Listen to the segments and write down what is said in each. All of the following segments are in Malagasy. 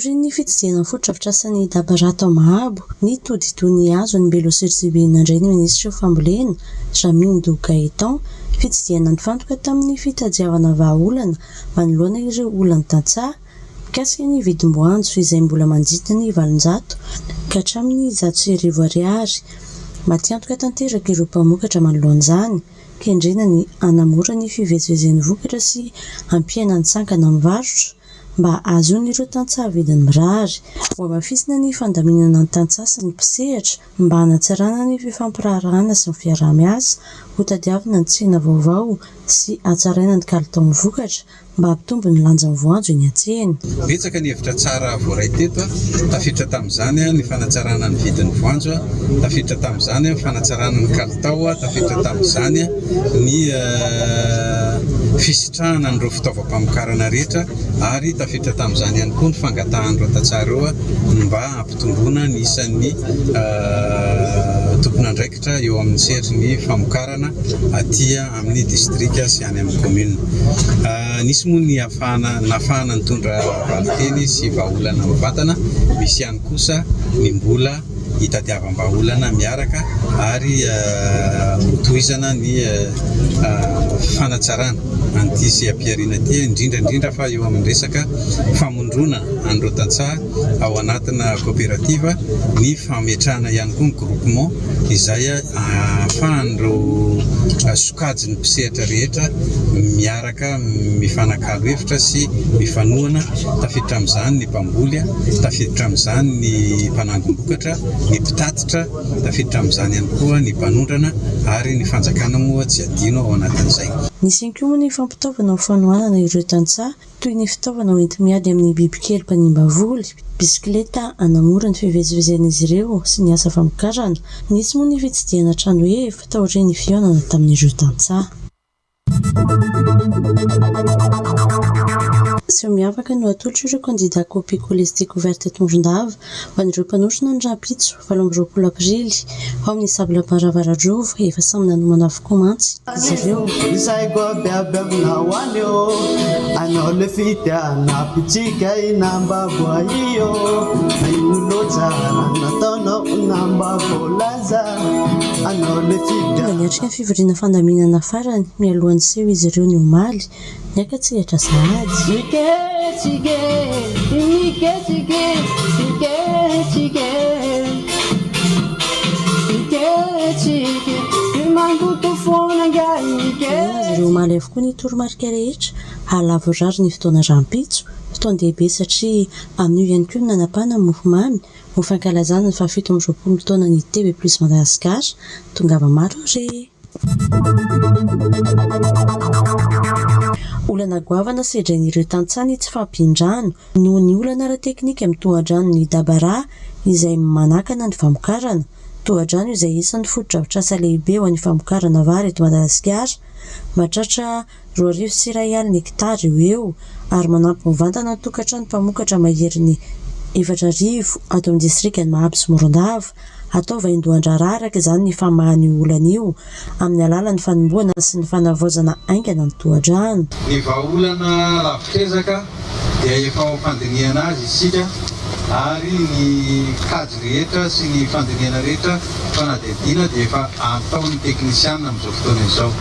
Taorian'ny fitsidihana ny fotodrafitrasan'ny Dabara tao Mahabo, nitodi-doha nihazo an'i Belo Sirisibe nandray ny minisitry ny Fambolena, Ramindo Gaëtan, fitsidihana nifantoka tamin'ny fitadiavana vahaolana manoloana ireo olan'ny tantsaha mikasika ny vidim-boanjo izay mbola manodidina ny 800 ka hatramin'ny 1100 ariary. Matiantoka tanteraka ireo mpamokatra manoloana izany. Kendrena ny hanamora ny fivezivezen'ny vokatra sy hampihena ny sankana amin'ny varotra mba hahazoan'ireo tantsaha vidiny mirary. Hohamafisina ny fandaminana ny tantsaha sy ny mpisehatra mba hanatsarana ny fifampiraharahana sy ny fiaraha-miasa, hotadiavina ny tsena vaovao sy hatsaraina ny kalitaon'ny vokatra mba hampitombo ny lanjan'ny voanjo eny an-tsena. Betsaka ny hevitra tsara voaray teto, tafiditra tamin'izany ny fanatsarana ny vidin'ny voanjo, tafiditra tamin'izany ny fanatsarana ny kalitao, tafiditra tamin'izany ny fisitrahana an'ireo fitaovam-pamokarana rehetra ary tafiditra tamin'izany ihany koa ny fangatahan'ireo tantsaha ireo ny mba hampitomboana ny isan'ny tompon'andraikitra eo amin'ny sehatry ny famokarana aty amin'ny distrika sy any amin'ny commune. Nisy moa ny afahana nafahana nitondra valinteny sy vahaolana mivantana, misy ihany kosa ny mbola hitadiavam-bahaolana miaraka ary hotohizana ny fanatsarana an'ity seha-pihariana ity, indrindra indrindra fa eo amin'ny resaka famondrona an'ireo tantsaha ao anatina coopérative, ny fametrahana ihany koa ny groupement izay ahafahan'ireo sokajin'ny mpisehatra rehetra miaraka mifanakalo hevitra sy mifanohana, tafiditra amin'izany ny mpamboly, tafiditra amin'izany ny mpanangom-bokatra, ny mpitatitra, tafiditra amin'izany ihany koa ny mpanondrana ary ny fanjakana moa tsy adino ao anatin'izay. Nisy ihany koa moa ny fampitaovana ho fanohanana ireo tantsaha toy ny fitaovana hoenti-miady amin'ny bibikely mpanimba voly, bisikileta hanamora ny fivezivezen'izy ireo sy ny asa famokarana. Nisy moa ny fitsidihana trano heva taorian'ny fihaonana tamin'ireo tantsaha. Seho miavaka no atolotr'ireo kandida Copico Les Découvertes eto Morondava ho an'ireo mpanotrona ny rahampitso 28 aprily ao amin'ny Sable Bar Avaradrova. Efa samy nanomana avokoa mantsy izy ireo. Tonga niatrika ny fivoriana fandaminana farany mialohan'ny seho izy ireo ny omaly. Niaka-tsehatra sahady. Nomena azy ireo omaly avokoa ny toromarika rehetra hahalavorary ny fotoana rahampitso, fotoan-dehibe satria amin'io ihany koa no nanapahana ny mofomamy ho fankalazana ny faha-27 taonan'ny TV Plus Madagascar. Tongava maro re! Olana goavana sedrain'ireo tantsaha ny tsy fahampian-drano noho ny olana ara-teknika amin'ny tohadranon'i Dabara izay manakana ny famokarana. Tohadrano izay isan'ny fotodrafitrasa lehibe ho an'ny famokarana vary eto Madagasikara. Mahatratra 2100 hektara eo ho eo ary manampy mivantana ny tokantrano mpamokatra maherin'ny 4000 ato amin'ny distrikan'i Mahabo sy Morondava. Atao vaindohan-draharaha araka izany ny famahana io olana io amin'ny alalan'ny fanombohana sy ny fanavaozana haingana ny tohadrano. Ny vahaolana lavitr'ezaka dia efa ao am-pandinihana azy isika ary ny kajy rehetra sy ny fandinihana rehetra fanadihadiana dia efa ataon'ny teknisiana amin'izao fotoana izao.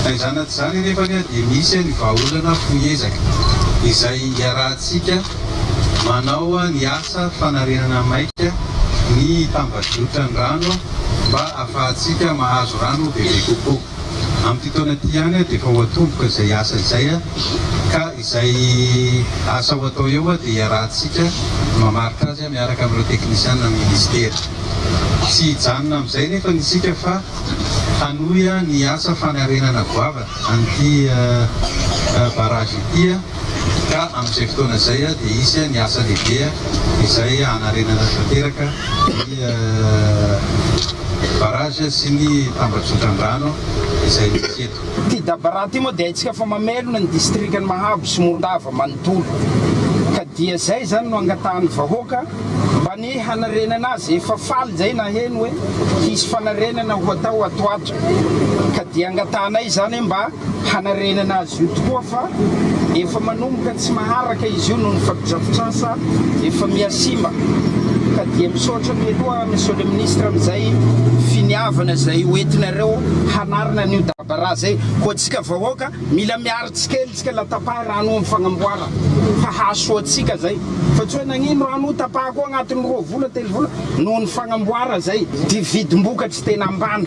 Na izany na tsy izany anefa dia misy ny vahaolana fohy ezaka izay iarahantsika manao ny asa fanarenana maika ny tambajotran'ny rano mba ahafahantsika mahazo rano bebe kokoa. Amin'ity taona ity ihany dia efa ho atomboka izay asa izay ka izay asa ho atao eo dia iarahantsika mamaritra azy miaraka amin'ireo teknisiana amin'ny minisitera. Tsy hijanona amin'izay anefa isika fa hanohy ny asa fanarenana goavana an'ity barrage ity ka amin'izay fotoana izay dia hisy ny asa lehibe izay hanarenana tanteraka ny barrage sy ny tambajotran-drano izay misy eto. Ity Dabara ity moa dia haintsika fa mamelona ny distrikan'i Mahabo sy Morondava manontolo ka dia izay izany no angatahan'ny vahoaka mba ny hanarenana azy, efa faly izay naheno hoe hisy fanarenana ho atao ato ato ka dia angatahanay izany mba hanarenana azy io tokoa fa. Efa manomboka tsy maharaka izy io noho ny fotodrafitrasa efa miha simba ka dia misaotra mialoha Monsieur le Ministre amin'izay finiavana izay ho entinareo hanarina an'io dabara zay. Koa antsika vahoaka mila miaro tsikely tsika la tapahy rano io amin'ny fagnamboara fa hahasoa antsika zay fa tsy hoe nagnino rano io tapahy koa agnatin'ny roa vola telo vola noho ny fagnamboara zay dia vidim-bokatry tena ambany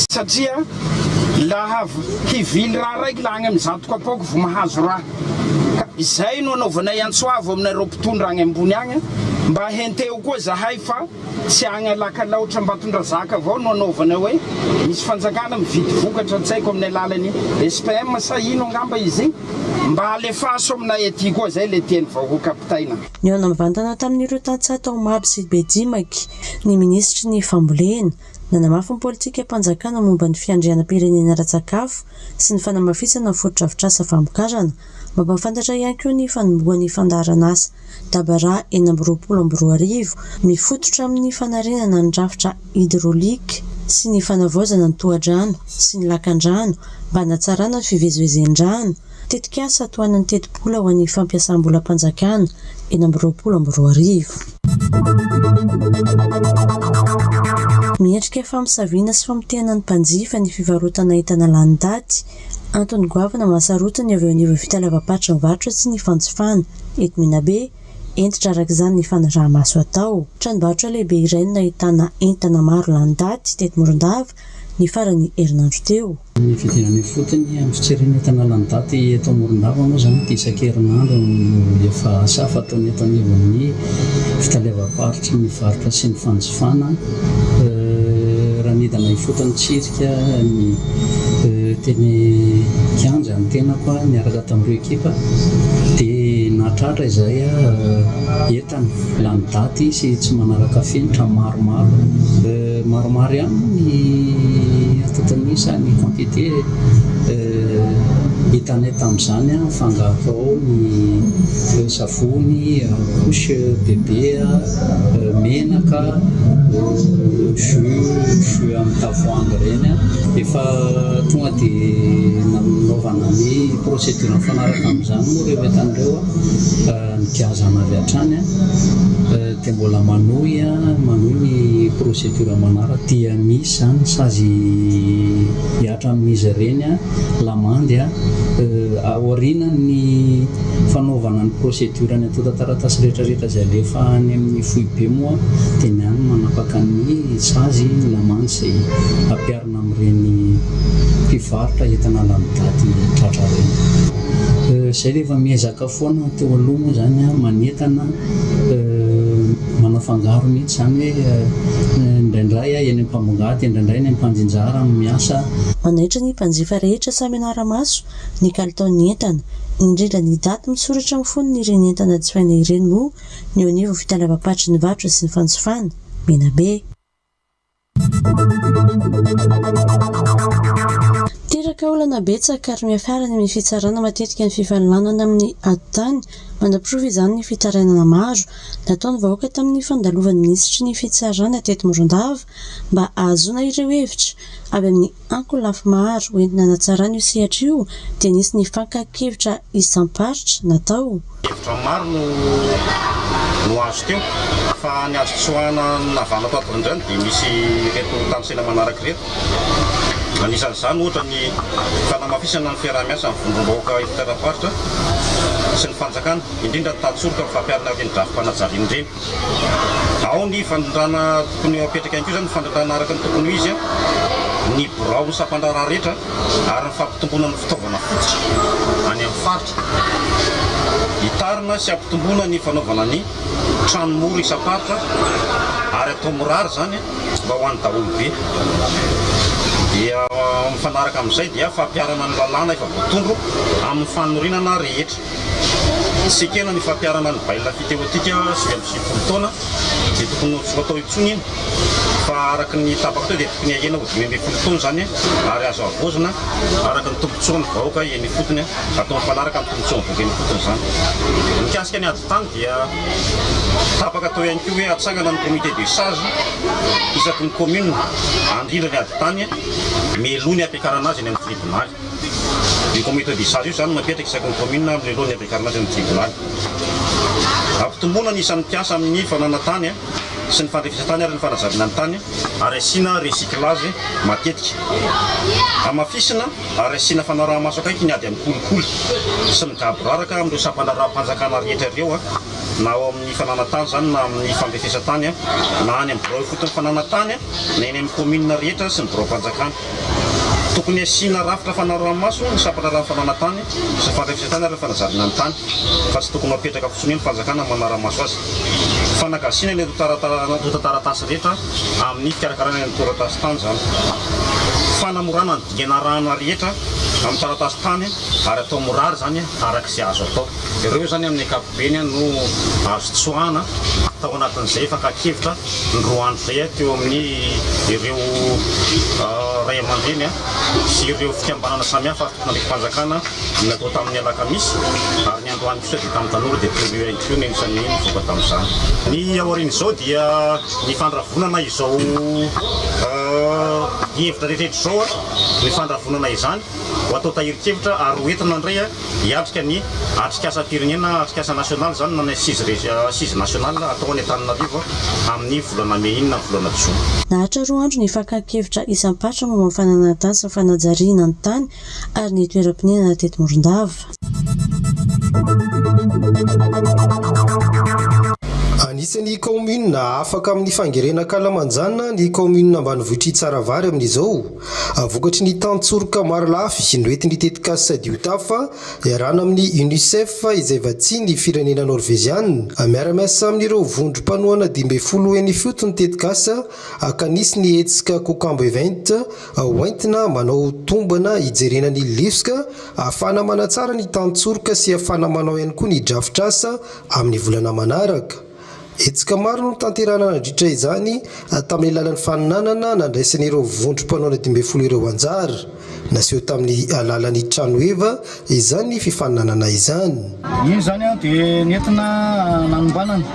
satria Laha hivily raha raiky la agny amy zato kapoaky vo mahazo raha. Ka izay no anaovanay antso avo aminareo mpitondra agny ambony agny mba henteo koa zahay fa tsy agny Alakalaotra Ambatondrazaka avao no anaovanay hoe misy fanjakana mividy vokatra tsy haiko amin'ny alalan'ny SPM sa ino angamba izy igny mba alefaso aminay aty koa zay le tian'ny vahoaka ampitaina. Nihaona mivantana tamin'ireo tantsaha tao Mabo sy Bedimaky ny minisitry ny Fambolena, Nanamafy ny politikam-panjakana momba ny fiandrianam-pirenena ara-tsakafo sy ny fanamafisana ny fotodrafitrasa famokarana. Mampahafantatra ihany koa ny fanombohan'ny fandaharanasa Dabara 2026 mifototra amin'ny fanarenana ny rafitra hydraulique sy ny fanavaozana ny tohadrano sy ny lakandrano mba hanatsarana ny fivezivezen-drano. Tetikasa tohanan'ny tetibola ho an'ny fampiasam-bolam-panjakana 2026. Miendrika famosaviana sy famotehana ny mpanjifa ny fivarotana entana lany daty, antony goavana mahasarotiny avy eo anivon'ny fitaleavam-paritry ny varotra sy ny fanjifana eto Menabe. Hentitra araka izany ny fanaraha-maso atao. Tranombarotra lehibe iray no nahitana entana maro lany daty teto Morondava ny faran'ny herinandro teo. Ny fidinana ifotony amin'ny fijerena entana lany daty eto Morondava moa izany dia isan-kerinandro no efa asa fataon'ny eto anivon'ny fitaleavam-paritry ny varotra sy ny fanjifana. Raha nidina ifotony tsirika ny teny kianja ny tenako niaraka tamin'ireo ekipa dia nahatratra izay entana lany daty sy tsy manaraka fenitra maromaro. Maromaro ihany moa ny antontan'isa, ny quantité hitanay tamin'izany, mifangaro ao ny savony, couche bebe, menaka, jus, jus amin'ny tavoahangy ireny. Efa tonga dia nanaovana ny procédure mifanaraka amin'izany moa ireo entana ireo, nigiazana avy hatrany. Dia mbola manohy manohy ny procédure manaraka dia misy izany sazy hihatra amin'izy ireny lamandy aorianan'ny fanaovana ny procédure ny antontan-taratasy rehetra rehetra izay alefa any amin'ny foibe moa dia ny any manapaka ny sazy ny lamandy izay ampiharina amin'ireny mpivarotra entana lany daty tratra ireny. Izay rehefa miezaka foana teo aloha moa izany manentana Manao fangaro mihitsy izany hoe indraindray eny am-pambongady, indraindray eny am-panjinjara no miasa. Manaitra ny mpanjifa rehetra samy hanara-maso ny kalitaon'ny entana, indrindra ny daty misoratra amin'ny fonon'ireny entana jifaina ireny moa ny eo anivon'ny fitaleavam-paritry ny varotra sy ny fanjifana, Menabe. Miteraka olana betsaka ary miafara any amin'ny fitsarana matetika ny fifanolanana amin'ny ady tany. Manaporofo izany ny fitarainana maro nataon'ny vahoaka tamin'ny fandalovan'ny minisitry ny fitsarana teto Morondava mba hahazoana ireo hevitra avy amin'ny ankolafy maro hoentina hanatsarana io sehatra io dia nisy ny fankan-kevitra isam-paritra natao. Hevitra maro no no azo teo fa ny azo tsoahana navalona tato aoriana dia misy ireto tanisaina manaraka ireto. Anisan'izany ohatra ny fanamafisana ny fiaraha-miasa amin'ny vondrom-bahoaka eto-tara-paritra sy ny fanjakana, indrindra ny tantsoroka amin'ny fampiharana ireny drafi-panajariana ireny. Ao ny fandrindrana tokony apetraka ihany koa izany ny fandrindrana araka ny tokony ho izy ny biraon'ny sampandraharaha rehetra ary ny fampitomboana ny fitaovana fototra any amin'ny faritra. Hitarina sy hampitomboana ny fanaovana ny trano mora isam-paritra ary atao mirary izany mba ho an'ny daholobe. Dia mifanaraka amin'izay dia fampiharana ny lalàna efa voatondro amin'ny fanorenana rehetra. Tsy ekena ny fampiharana ny bail amphithéotique 99 taona dia tokony tsy ho atao intsony iny. Fa araka ny tapaka teo dia tokony hahena ho 15 taona izany ary azo havaozina araka ny tombontsoan'ny vahoaka eny ifotony, atao mifanaraka amin'ny tombontsoan'ny vahoaka eny ifotony izany. Mikasika ny ady tany dia tapaka teo ihany koa hoe hatsangana ny comité de sage isaky ny commune handrindra ny ady tany mialoha ny hampiakarana azy eny amin'ny tribonaly. Io comité de sage io izany no apetraka isaky ny commune mialoha ny hampiakarana azy amin'ny tribonaly. Ampitomboina ny isan'ny mpiasa amin'ny fananan-tany sy ny fandrefesan-tany ary ny fanajariana ny tany ary asiana recyclage matetika. Hamafisina ary asiana fanaraha-maso akaiky ny ady amin'ny kolikoly sy ny gaboraraka amin'ireo sampan-draharaham-panjakana rehetra ireo na ao amin'ny fananan-tany izany na amin'ny fandrefesan-tany na any amin'ny birao ifotony fananan-tany na eny amin'ny kaominina rehetra sy ny biraom-panjakana. Tokony hasiana rafitra fanaraha-maso ny sampan-draharahan'ny fananan-tany sy ny fandrefesan-tany ary ny fanajariana ny tany fa tsy tokony ho apetraka fotsiny hoe ny fanjakana no manara-maso azy. Fanagasiana ny antontan-taratasy rehetra amin'ny fikarakarana ny antontan-taratasy tany izany. Fanamorana ny dingana arahana rehetra amin'ny taratasy tany ary atao mirary izany araka izay azo atao. Ireo izany amin'ny ankapobeny no azo tsoahana tao anatin'izay fakan-kevitra ny roa andro izay teo amin'ny ireo ray aman-dreny sy ireo fikambanana samihafa ary tompon'andraiki-panjakana natao tamin'ny alakamisy ary ny androany kosa dia tamin'ny tanora dia toy ireo ihany koa ny anisan'ny nivoaka tamin'izany. Ny aorian'izao dia ny fandravonana izao hevitra rehetra izao, ny fandravonana izany ho atao tahirin-kevitra ary ho entina indray hiatrika ny atrikasam-pirenena, atrikasa nasionaly izany na ny assise assise nationale atao any Antananarivo amin'ny volana mey iny na volana jona. Naharitra roa andro ny fakan-kevitra isam-paritra momba ny fananan-tany sy ny fanajariana ny tany ary ny toeram-ponenana teto Morondava. Anisan'ny kaominina afaka amin'ny fangerena ankalamanjana ny kaominina ambanivohitr'i Tsaravary amin'izao. Vokatry ny tantsoroka marolafy noentin'ny tetikasa Diotaf iarahana amin'ny Unicef izay vatsian'ny firenena Norveziana. Miara-miasa amin'ireo vondrom-panohana 15 eny ifotony ny tetikasa ka nisy ny hetsika Kokambo Event hoentina manao tombana hijerena ny lesoka ahafahana manatsara ny tantsoroka sy ahafahana manao ihany koa ny drafitrasa amin'ny volana manaraka. Hetsika maro no notanterahina nandritra izany tamin'ny alalan'ny faninanana nandraisan'ireo vondrom-panohana 15 ireo anjara. Naseho tamin'ny alalan'ny tranoheva izany fifaninanana izany. Iny izany dia nentina nanombanana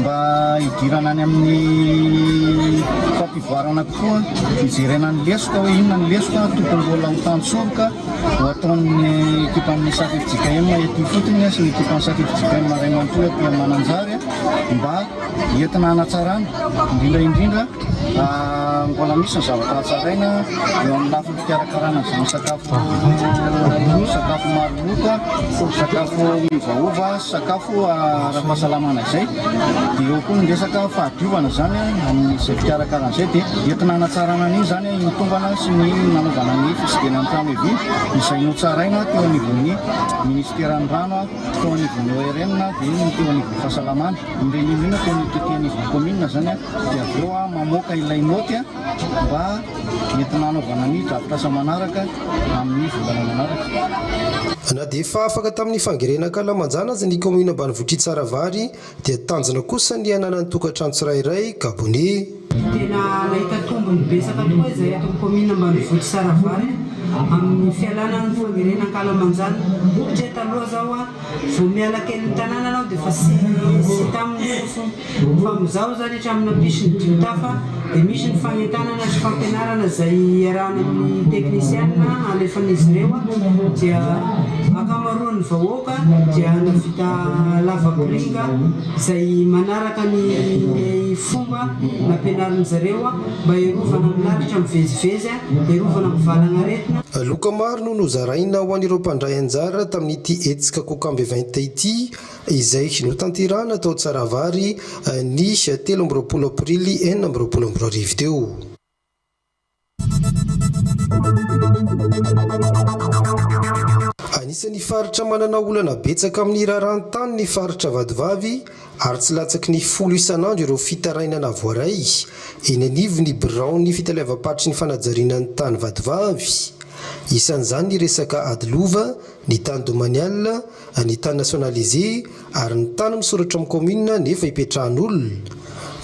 mba hidirana any amin'ny fampivoarana kokoa, hijerena ny lesoka hoe inona ny lesoka tokony mbola ho tantsoroka ho ataon'ny ekipan'ny Sac fjkm eto ifotony sy ny ekipan'ny Sac fjkm iray manontolo aty Mananjary mba entina hanatsarana indrindra indrindra mbola misy ny zavatra hatsaraina eo amin'ny lafiny fikarakarana izany sakafo sakafo maro loko, sakafo miovaova, sakafo ara-pahasalamana izay dia eo koa ny resaka fahadiovana izany amin'izay fikarakarana izay dia entina hanatsarana an'iny izany ny tombana sy ny nanaovana ny fisidinana ny trano hevina izay notsaraina teo anivon'ny ministeran'ny rano, teo anivon'ny ORN dia ny teo anivon'ny fahasalamana, indrindra indrindra teo tety anivon'ny commune izany dia avy eo mamoaka ilay naoty mba entina hanaovana ny drafitrasa manaraka amin'ny volana manaraka. Na dia efa afaka tamin'ny fangerena ankalamanjana aza ny kaominina ambanivohitr'i Tsaravary dia tanjona kosa ny hananan'ny tokantrano tsirairay gabone. Tena nahita tombony betsaka tokoa izahay ato amin'ny kaominina ambanivohitr'i Tsaravary amin'ny fialana amin'ny fangerena ankalamanjana satria taloha izao vao miala kely ny tanàna anao dia efa tsy tsy taminy ny fofona. Fa amin'izao izany hatramin'ny nampisy ny Diotafa dia misy ny fanentanana sy fampianarana izay iarahana amin'ny teknisianina alefan'izy ireo dia ankamaroan'ny vahoaka dia nahavita lavapiringa izay manaraka ny fomba nampianarin'ny zareo mba hiarovana amin'ny lalitra mivezivezy, hiarovana amin'ny valagnaretina. Loka maro no nozaraina ho an'ireo mpandray anjara tamin'ity hetsika Kokambe Event ity. izay notanterahina tao Tsaravary ny 23 aprily 2026 teo. Anisan'ny faritra manana olana betsaka amin'ny raharahan-tany ny faritra Vatovavy ary tsy latsaky ny folo isan'andro ireo fitarainana voaray eny anivon'ny biraon'ny fitaleavam-paritry ny fanajariana ny tany Vatovavy. Isan'izany ny resaka ady lova, ny tany domanial, ny tany nationalisé ary ny tany misoratra amin'ny commune nefa ipetrahan'olona.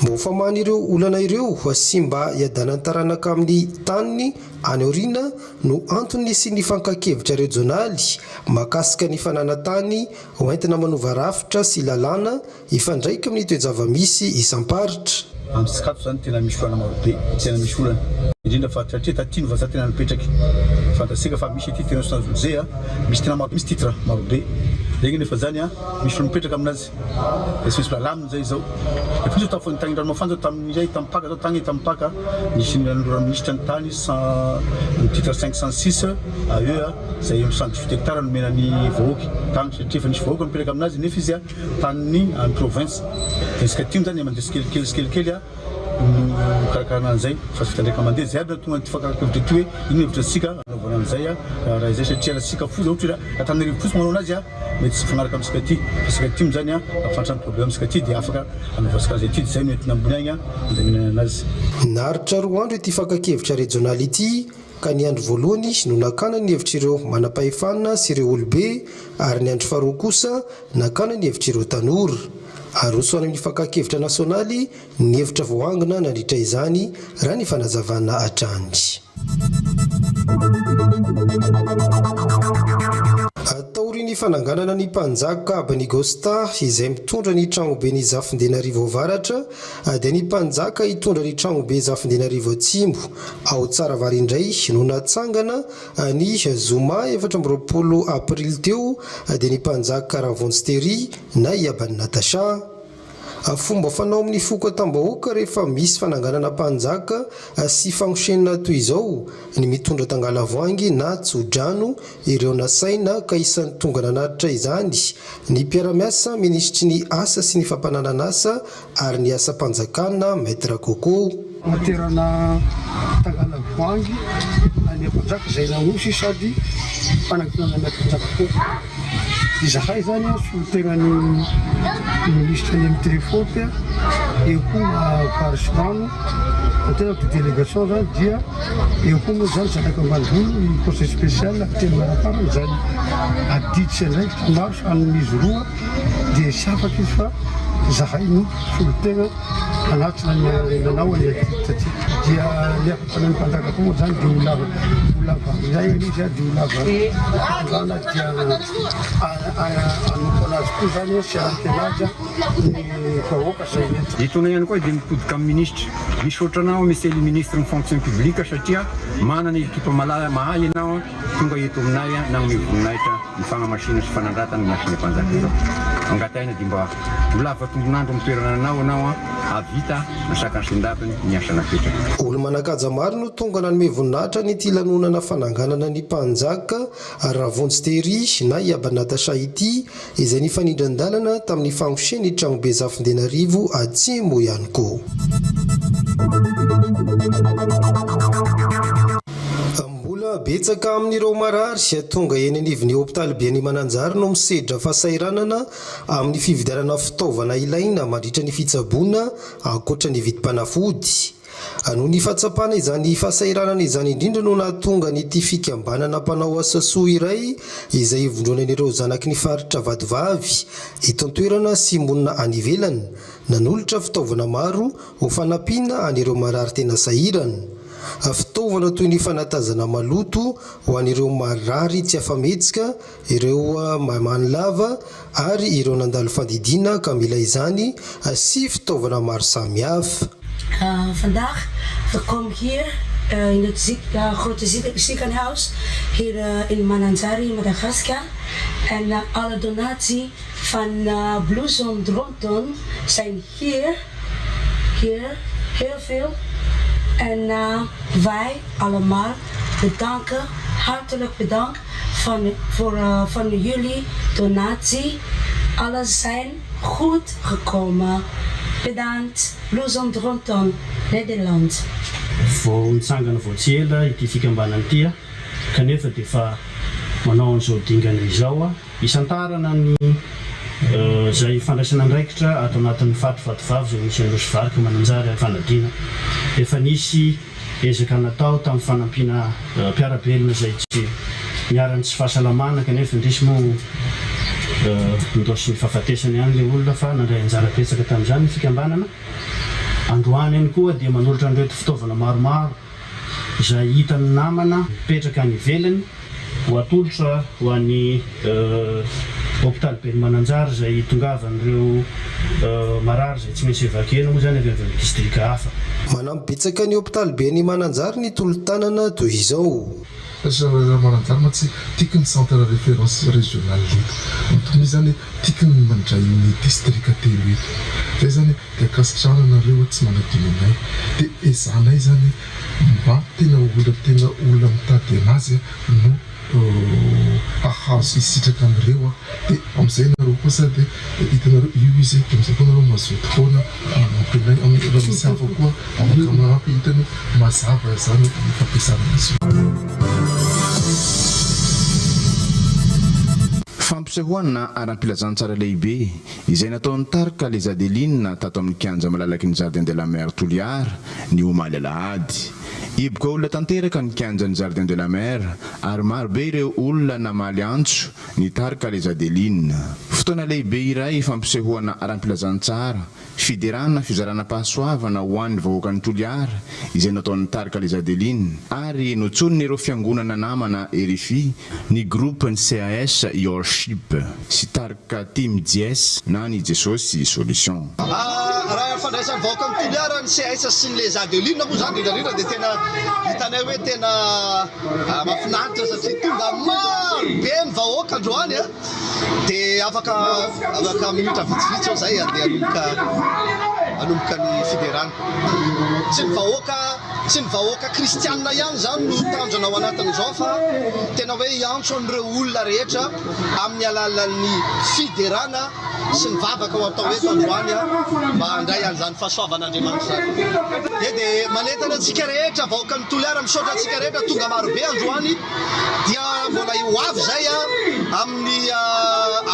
Mba ho famahana ireo olana ireo sy mba hiadanan'ny taranaka amin'ny taniny any aoriana no antony nisian'ny fankan-kevitra rejionaly mahakasika ny fananan-tany ho entina manova rafitra sy lalàna hifandraika amin'ny toe-java-misy isam-paritra. Amintsika ato zany tena misy olana marobe, tena misy olana, indrindra fa satria taty ny vazaha tena nipetraky, fantatsika fa misy aty terrain San Jose a, misy tena maro, misy titre marobe, regny nefa zany a misy olo mipetraka aminazy, de tsy maintsy mbola alamina zay zao, efa nisy tafo tagny Ranomafana zao tamin'izay tamin'ny Paka zao tagny tamin'ny Paka nisy nanoloran'ny minisitra ny tany cent ny titre 506 AE a, zay 118 hectares nomena ny vahoaka tagny satria efa nisy vahoaka nipetraka aminazy nefa izy a. Tanin'ny any province. Dia isika aty moa zany mandeha tsikelikely tsikelikely no hikarakarana an'izay fa tsy vita indraika mandeha. Izay aby no nahatonga an'ity fakàn-kevitra ity hoe inona hevitra antsika hanaovana an'izay raharaha izay satria raha isika foza ohatra hoe Antananarivo fotsiny manao anazy mety tsy mifanaraka amintsika aty fa isika aty moa zany mahafantra ny problème antsika aty dia afaka hanaovantsika an'izay aty dia izay no entina ambony agny handaminana anazy. Naharitra roa andro ity fakan-kevitra rejionaly ity ka ny andro voalohany no nakana ny hevitr'ireo manam-pahefana sy ireo olobe ary ny andro faharoa kosa nakana ny hevitr'ireo tanora. Aroso any amin'ny fakan-kevitra nasionaly ny hevitra voaangona nandritra izany raha ny fanazavana hatrany. Taorian'ny fananganana ny mpanjaka Abnigosta izay mitondra ny tragnoben'i Zafindenarivo Avaratra dia ny mpanjaka hitondra ny tragnobe Zafindenarivo Atsimo ao Tsaravary indray no natsangana ny zoma 24 aprily teo dia ny mpanjaka Ravonjy Tery na i Aban'i Natacha. Fomba fanao amin'ny foko Antambahoaka rehefa misy fananganana mpanjaka sy fagnosenana toy izao ny mitondra tangalavoahangy na tsodrano ireo nasaina ka isan'ny tonga nanatitra izany ny mpiara-miasa minisitry ny asa sy ny fampananan'asa ary ny asam-panjakana Maître Coco. Naterana Tangalavoahangy any Ampanjaka izay nanosy sady fanankinana an'i Ampanjaka koa. Izahay izany solontenan'ny minisitra ny MTFOP, eo koa vary sy rano, ny tena de délégation izany dia eo koa moa izany zanaka ambanivolo ny conseil spécial teny Manaparana izany adidy sy andraikitra maro sahanin'izy roa dia tsy afaka izy fa izahay no solontena hanatona ny nanao ny adidy taty dia ny afaka ny mpanjaka koa moa izany dia ho lava ho lava miaina izy dia ho lava fitondrana dia hanompo anazy koa izany sy hanantena azy ny vahoaka izay eto. Etoana ihany koa dia mitodika amin'ny minisitra. Misaotra anao Monsieur le ministre ny fonction publique satria manana ekipa malala mahay ianao tonga eto aminay nanome voninahitra ny fagnamasina sy fanandratana ny hasin'ny mpanjaka izao. Angatahina dia mba ho lava tombon'andro amin'ny toerana anao ianao hahavita ny sakany sy ndaviny ny asa napetraka. Olo-manan-kaja maro no tonga nanome voninahitra an'ity lanonana fananganana ny mpanjaka Ravonjy Tery na i Aba Natacha ity izay nifanindran-dalana tamin'ny famosen'ny tragnobe Zafindenarivo Atsimo ihany koa. Mbola betsaka amin'ireo marary tonga eny anivon'ny hopitaliben'i Mananjary no misedra fahasahiranana amin'ny fividianana fitaovana ilaina mandritra ny fitsaboana ankoatra ny vidim-panafody. Noho ny fahatsapana izany fahasahiranana izany indrindra no nahatonga an'ity fikambanana mpanao asa soa iray izay ivondronan'ireo zanaky ny faritra Vatovavy eto an-toerana sy monina any ivelany nanolotra fitaovana maro ho fanampiana an'ireo marary tena sahirana. Fitaovana toy ny fanatazana maloto ho an'ireo marary tsy afa-mihetsika, ireo maimany lava ary ireo nandalo fandidiana ka mila izany sy fitaovana maro samihafa. Vandaag, we komen hier in het grote ziekenhuis hier in Mananjary, Madagaskar. En alle donatie van Blue Zone Dronten zijn hier, hier heel veel. En wij allemaal bedanken, hartelijk bedankt van, voor, van jullie donatie. Alles zijn goed gekomen. Bedankt, Blue Zone Dronten, Nederland. Vao nitsangana vao tsy ela ity fikambanana ity kanefa dia efa manao an'izao dingana izao hisantarana ny izay fandraisana andraikitra ato anatin'ny faritra Vatovavy izay misy an'i Nosy Varika Mananjary ary Fanadina. Efa nisy ezaka natao tamin'ny fanampiana mpiara-belona izay tsy niharan'ny tsy fahasalamana kanefa indrisy moa nindaosin'ny fahafatesana ihany ilay olona fa nandray anjara betsaka tamin'izany ny fikambanana. Androany ihany koa dia manolotra an'ireto fitaovana maromaro izay hitan'ny namana mipetraka any ivelany ho atolotra ho an'ny hopitaly ben'i Mananjary izay hitongavan'ireo marary izay tsy maintsy évacuer-na moa izany avy avy amin'ny distrika hafa. Manampy betsaka ny hopitaly ben'i Mananjary ny tolo-tanana toy izao. Satria Mananjary mantsy tiako ny centre référence régional eto. Ny tokony hisy zany tiako ny mandray ny distrika telo eto. Zay zany dia ankasitrahana nareo tsy manadino anay. Dia ezahanay zany mba tena olona tena olona mitady anazy no hahazo hisitraka an'ireo. Dia amin'izay nareo kosa dia hitanareo io izy dia amin'izay koa nareo mazoto foana manampy anay raha misy hafa koa afaka manampy hitany hoe mazava izany ny fampiasana azy io. Fampisehoana ara-pilazantsara lehibe izay nataon'ny tarika Les Adelines tato amin'ny kianja malalaky ny Jardin de la Mer Toliara ny omaly alahady. Hiboka olona tanteraka ny kianjan'ny Jardin de la Mer ary marobe ireo olona namaly antso ny tarika Les Adelines. Fotoana lehibe iray fampisehoana ara-pilazantsara, fiderana, fizaranam-pahasoavana ho an'ny vahoakan'i Toliara izay nataon'ny tarika Les Adelines ary notsonin'ireo fiangonana namana Erifi, ny groupe ny CAS Your Ship sy tarika Team JS na ny Jesosy Solution. Raha ny fandraisan'ny vahoakan'i Toliara ny CAS sy ny Les Adelines moa izany indrindra indrindra dia tena hitanay hoe tena Mahafinaritra satria tonga maro be ny vahoaka androany a, dia afaka afaka minitra vitsivitsy eo zay andeha hanomboka hanomboka ny fiderana. Tsy ny vahoaka tsy ny vahoaka kristianina ihany izany no tanjona ao anatin'izao fa tena hoe hiantso an'ireo olona rehetra amin'ny alalan'ny fiderana sy ny vavaka ho atao eto androany mba handray an'izany fahasoavan'Andriamanitra izany. Dia dia manentana antsika rehetra vahoakan'i Toliara, misaotra antsika rehetra tonga marobe androany, dia mbola ho avy izay amin'ny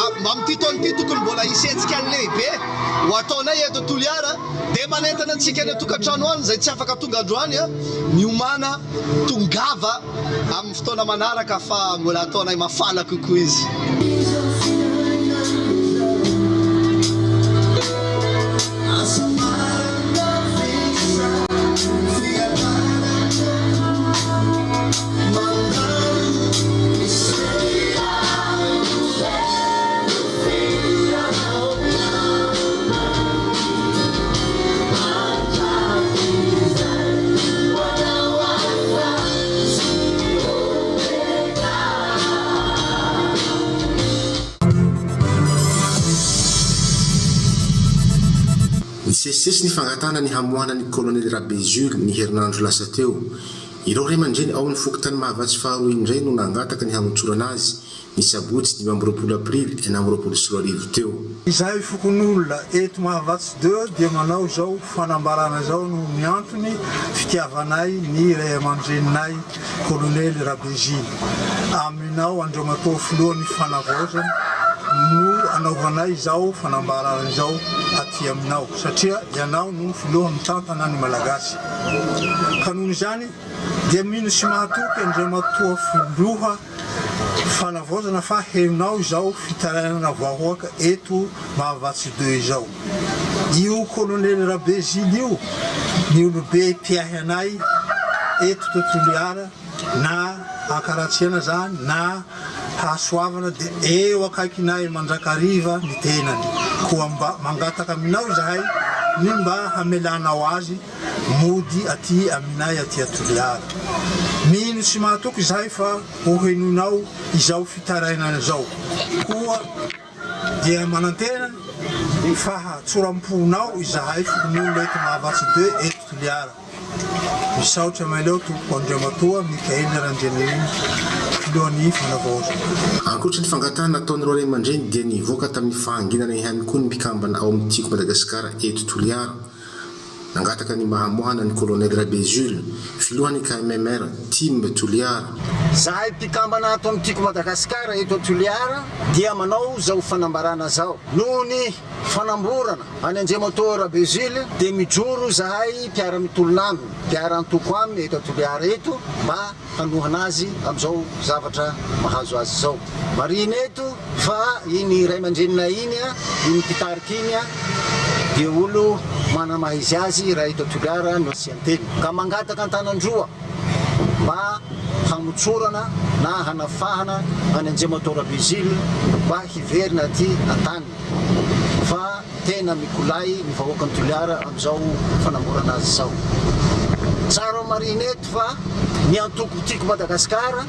amin'ity taona ity tokony mbola hisy hetsika lehibe ho ataonay eto Toliara, dia manentana antsika any an-tokantrano any izay tsy afaka tonga androany, miomàna, tongava. Amin'ny fotoana manaraka fa mbola ataonay mafana kokoa izy. Nisesisesy ny fangatahana ny hamoahana ny Kolonely Rabe Jules ny herinandro lasa teo. Ireo ray aman-dreny ao amin'ny fokontany Mahavatsy faharoa indray no nangataka ny hamotsorana azy ny sabotsy 25 aprily 2026 teo. Izahay fokonolona eto Mahavatsy Deux dia manao izao fanambarana izao noho ny antony fitiavanay ny ray aman-dreninay Kolonely Rabezily. Aminao Andriamatoa Filohan'ny Fanavaozana no anaovanay izao fanambarana izao aty aminao satria ianao no Filoha mitantana ny Malagasy ka noho izany dia mino sy mahatoky Andriamatoa Filoha Fanavaozana fa henonao izao fitarainana vahoaka eto Mahavatsy deux izao. Io Colonel Rabe Gilles io ny olobe mpiahy anay eto Toliara na ankaratsiana zany na hasoavana dia eo akaikinay mandrakariva ny tenany. Koa mba mangataka aminao izahay ny mba hamelanao azy mody aty aminay aty Toliara. Mino sy mahatoky izahay fa ho henoinao izao fitarainana izao. Koa dia manantena ny fahatsoram-ponao izahay fokonolona eto Mahavatsy Deux eto Toliara. Misaotra maileo tompoko Andriamatoa Michael Randrianirina Filohan'ny Fanavaozana. Ankoatra ny fangatahana nataon'ireo ray aman-dreny dia nivoaka tamin'ny fahanginana ihany koa ny mpikambana ao amin'ny Tiako Madagasikara eto Toliara. Nangataka ny mba hamoahana ny Colonel Rabe Jules, filohan'ny KMMR, Team Toliara. Zahay mpikambana ato amin'ny Tiako Madagasikara eto Toliara dia manao zao fanambarana zao. Noho ny fanamborana an'i Andriamatoa Rabe Jules dia mijoro zahay mpiara-mitolona aminy, mpiara-antoko aminy eto Toliara eto mba hanohana azy amin'izao zavatra mahazo azy izao. Marihina eto fa iny ray aman-dreninay iny, iny mpitarika iny. dia olo manamaha-izy azy raha eto Toliara no asian-teny ka mangataka an-tanan-droa mba hamotsorana na hanafahana an'i Andriamatoa Rabe Jules mba hiverina aty an-taniny fa tena mikolay ny vahoakan'i Toliara amin'izao fanamborana azy izao. Tsara ho marihina eto fa ny antoko Tiako Madagasikara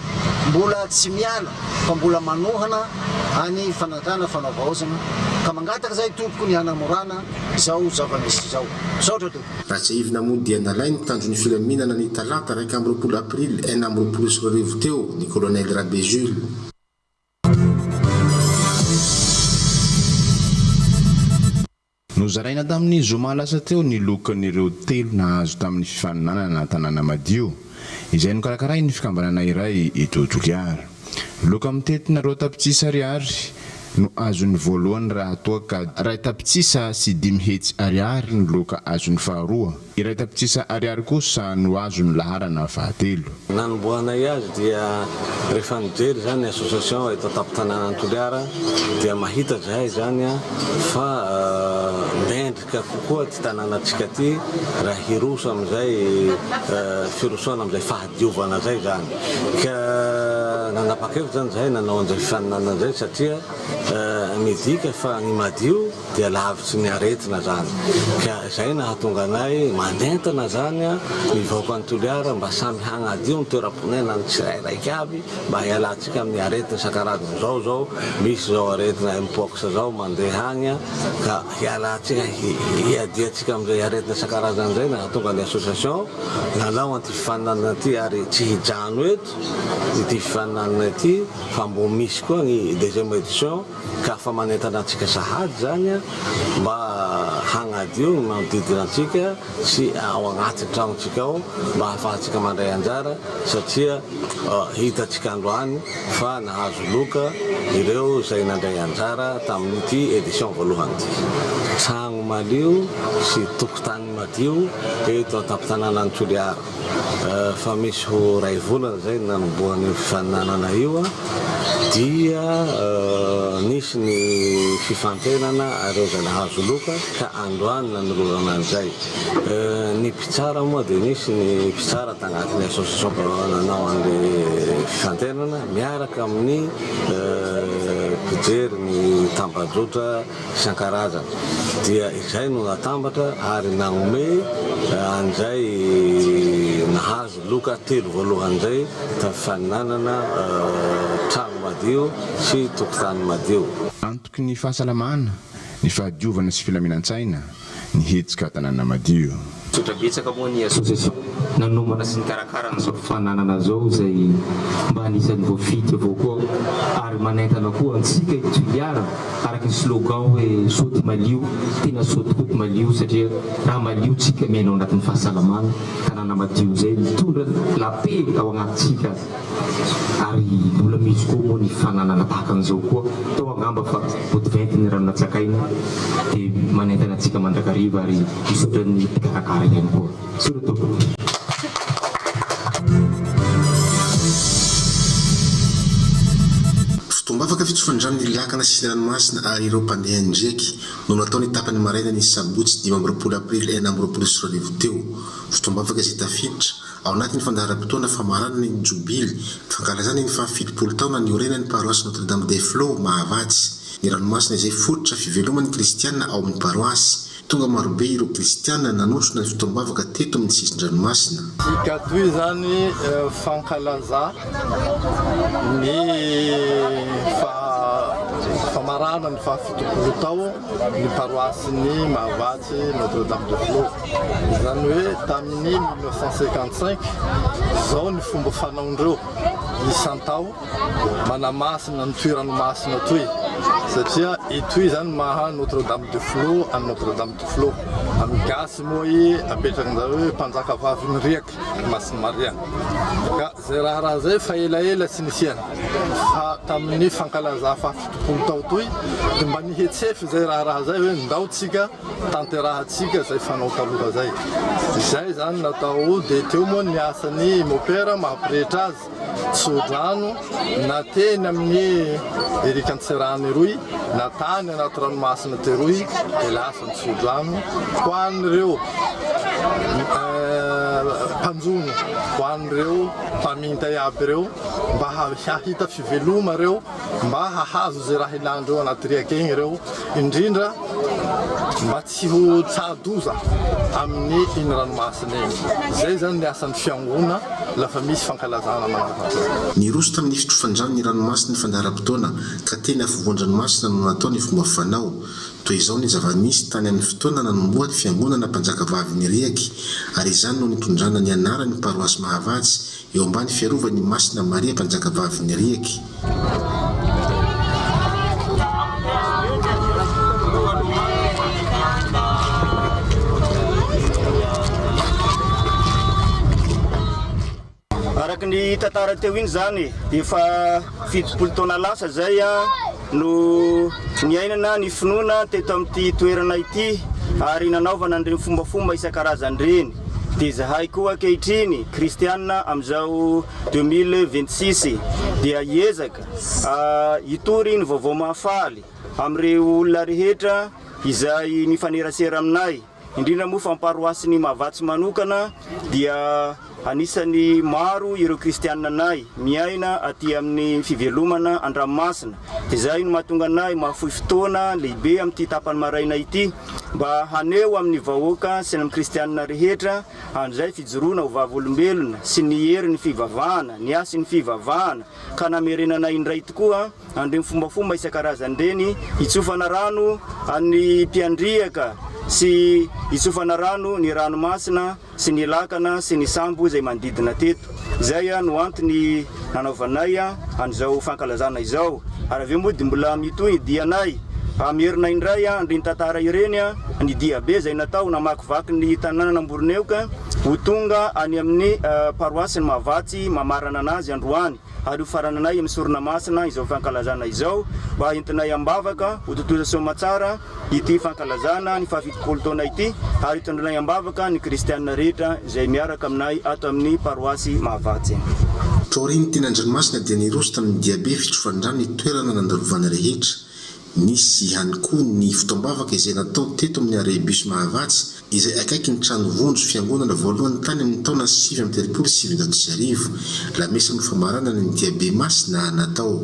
mbola tsy miala fa mbola manohana any fanjakana fanavaozana ka mangataka izay tompoko ny hanamorana izao zava-misy izao. Misaotra tompoko. Raha tsiahivina moa dia nalain'ny mpitandro ny filaminana ny talata 21 aprily 2026 teo ny colonel Rabe Jules. Nozaraina tamin'ny zoma lasa teo ny lokan'ireo telo nahazo tamin'ny fifaninanana Tanàna Madio, izay nokarakarain'ny fikambanana iray eto Toliara. Loka mitentina 2 tapitrisa ariary no azon'ny voalohany raha toa ka 5 tapitrisa sy 500 ariary ny loka azon'ny faharoa. 1 tapitrisa ariary kosa no azon'ny laharana fahatelo. Nanombohanay azy dia rehefa nijery izany association eto an-tampon-tanànan'i Toliara dia mahita zahay izany fa mendrika kokoa ity tanànantsika ity raha hiroso amin'izay firosoana amin'izay fahadiovana izay izany. Ka nanapa-kevitra izany zahay nanao an'izay fifaninanana izay satria midika fa ny madio dia lavitry ny aretina zany ka zay nahatonga anay manentana zany ny vahoakan'i Toliara mba samy hagnadio ny toeram-ponenany tsirairaiky avy mba hialantsika amin'ny aretina isan-karazany zao zao misy zao aretina mpox zao mandeha agny ka hialantsika hiadiantsika amin'izay aretina isan-karazany zay nahatonga ny association nanao an'ity fifaninanana ity ary tsy hijano eto ity fifaninanana ity fa mbo misy koa ny deuxième édition Ka fa manentana antsika sahady izany mba hagnadio ny manodidina antsika sy ao agnatin'ny tragnontsika ao mba hahafahantsika mandray anjara satria hitantsika androany fa nahazo loka ireo izay nandray anjara tamin'ity édition voalohany ity. Tragno malio sy tokotany madio eto an-tampon-tanànan'i Toliara. Fa misy ho iray volana izay ny nanombohan'io fifaninanana io dia nisy ny fifantenana ireo izay nahazo loka ka androany nanolorana an'izay. Ny mpitsara moa dia nisy ny mpitsara tagnatin'ny association nanao an'ilay fifantenana miaraka amin'ny mpijery ny tambajotra isan-karazany dia izay no natambatra ary nanome an'izay nahazo loka telo voalohany izay tamin'ny fifaninanana trano madio sy tokotany madio. Antoky ny fahasalamana, ny fahadiovana sy filaminan-tsaina ny hetsika Tanàna Madio. Misaotra betsaka moa ny association nanomana sy nikarakara an'izao fifaninanana izao izay mba anisan'ny voafidy avao koa ary manentana koa antsika i Toliara araka ny slogan hoe Soa ty malio, tena soa tokoa ty malio satria raha malio tsika miaina ao anatin'ny fahasalamana, tanàna madio izay mitondra la paix ao agnatintsika ary mbola misy koa moa ny fananana tahaka an'izao koa tao angamba fa bodiventy ny rano natsakaina dia manentana antsika mandrakariva ary misaotra ny mpikarakara ihany koa. Misaotra tompoko. Fotoam-bavaka fitsofan-drano ny lakana sy ny ranomasina ary ireo mpandeha an-driaky no natao ny tapany maraina ny sabotsy 25 aprily 2026 teo. Fotoam-bavaka izay tafiditra ao anatin'ny fandaharam-potoana famaranana ny jobily fankalazana ny faha 70 taona niorenan'ny paroasy Notre Dame des Flots Mahavattsy ny ranomasina izay fototra fiveloman'ny kristiana ao amin'ny paroasy. Tonga marobe ireo kristiana nanotrona ny fotoam-bavaka teto amin'ny sisin-dranomasina. Hikatoy izany fankalaza ny famarana ny faha 70 tao ny paroasin'ny Mahavattsy Notre Dame de Flots. Izany hoe tamin'ny 1955 izao ny fomba fanaondreo isan-tao manamasina ny toy ranomasina toy satria itoy izany maha Notre Dame de Flots an'i Notre Dame de Flots. Amin'ny gasy moa i apetrakin'izareo hoe mpanjaka vavin'ny riaka i Masina Maria. Ka izay raharaha izay fa elaela tsy nisiana fa tamin'ny fankalaza faha 70 tao toy dia mba nihetsefy izay raharaha izay hoe ndao tsika tanterahantsika izay fanao taloha izay. Izay izany natao dia teo moa ny asan'ny mopera maha-pretra azy tso-drano na teny amin'ny Eric Antsirano. eroy na tany anaty ranomasina teroy dia lasa ny tsodrano ho an'ireo mpanjono, ho an'ireo mpaminta iaby ireo mba hahita fiveloma ireo, mba hahazo izay raha ilandreo anaty riaka igny ireo, indrindra mba tsy ho tsa-doza amin'ny iny ranomasina igny. Zay zany ny asan'ny fiangona lafa misy fankalazana manaraka an'izay. Niroso tamin'ny fitrofan-drano ny ranomasin'ny fandaharam-potoana ka teny afovoan-dranomasina no natao ny fomba fanao. Toy izao ny zava-nisy tany amin'ny fotoana nanombohan'ny fiangonana Mpanjakavavin'ny Riaky ary izany no nitondrana ny anaran'ny paroasy Mahavatsy eo ambany fiarovan'i Masina Maria Mpanjakavavin'ny Riaky. Araka ny tantara teo iny izany dia efa 70 taona lasa izay no niainana ny finoana teto amin'ity toerana ity ary nanaovana an'ireny fombafomba isan-karazany ireny. Dia izahay koa ankehitriny kristiana amin'izao 2026 dia hiezaka hitory ny vaovao mahafaly amin'ireo olona rehetra izay mifanerasera aminay. Indrindra moa fa ny paroasin'i Mahavatsy manokana dia anisan'ny maro ireo kristianina anay miaina aty amin'ny fivelomana an-dranomasina. Dia izay no mahatonga anay mahafoy fotoana lehibe amin'ity tapany maraina ity mba haneho amin'ny vahoaka sy ny amin'ny kristianina rehetra an'izay fijoroana ho vavolombelona sy ny herin'ny fivavahana, ny hasin'ny fivavahana ka namerenana indray tokoa an'ireny fombafomba isan-karazany ireny, hitsofana rano an'ny mpiandriaka sy hitsofana rano ny ranomasina sy ny lakana sy ny sambo izay manodidina teto. Izay no antony nanaovanay an'izao fankalazana izao. Ary avy eo moa dia mbola mitohy ny dianay hamerina indray an'ireny tantara ireny, ny diabe izay natao namakivaky ny tanànan'Amboroneoka ho tonga any amin'ny paroasin'i Mahavatsy mamarana anazy androany. ary ho farananay amin'ny sorona masina izao fankalazana izao mba entinay am-bavaka ho tontosa soamatsara ity fankalazana ny faha-70 taona ity ary hitondranay am-bavaka ny kristianina rehetra izay miaraka aminay ato amin'ny paroasy Mahavatsy. Taorian'ny teny an-dranomasina dia niroso tamin'ny diabe fitrofandrano ny toerana nandalovana rehetra. Nisy ihany koa ny fotoam-bavaka izay natao teto amin'ny Arrêt Bus Mahavatsy izay akaiky ny trano vonjy fiangonana voalohany tany amin'ny taona 1939. Lamesa nofamaranana ny diabe masina natao.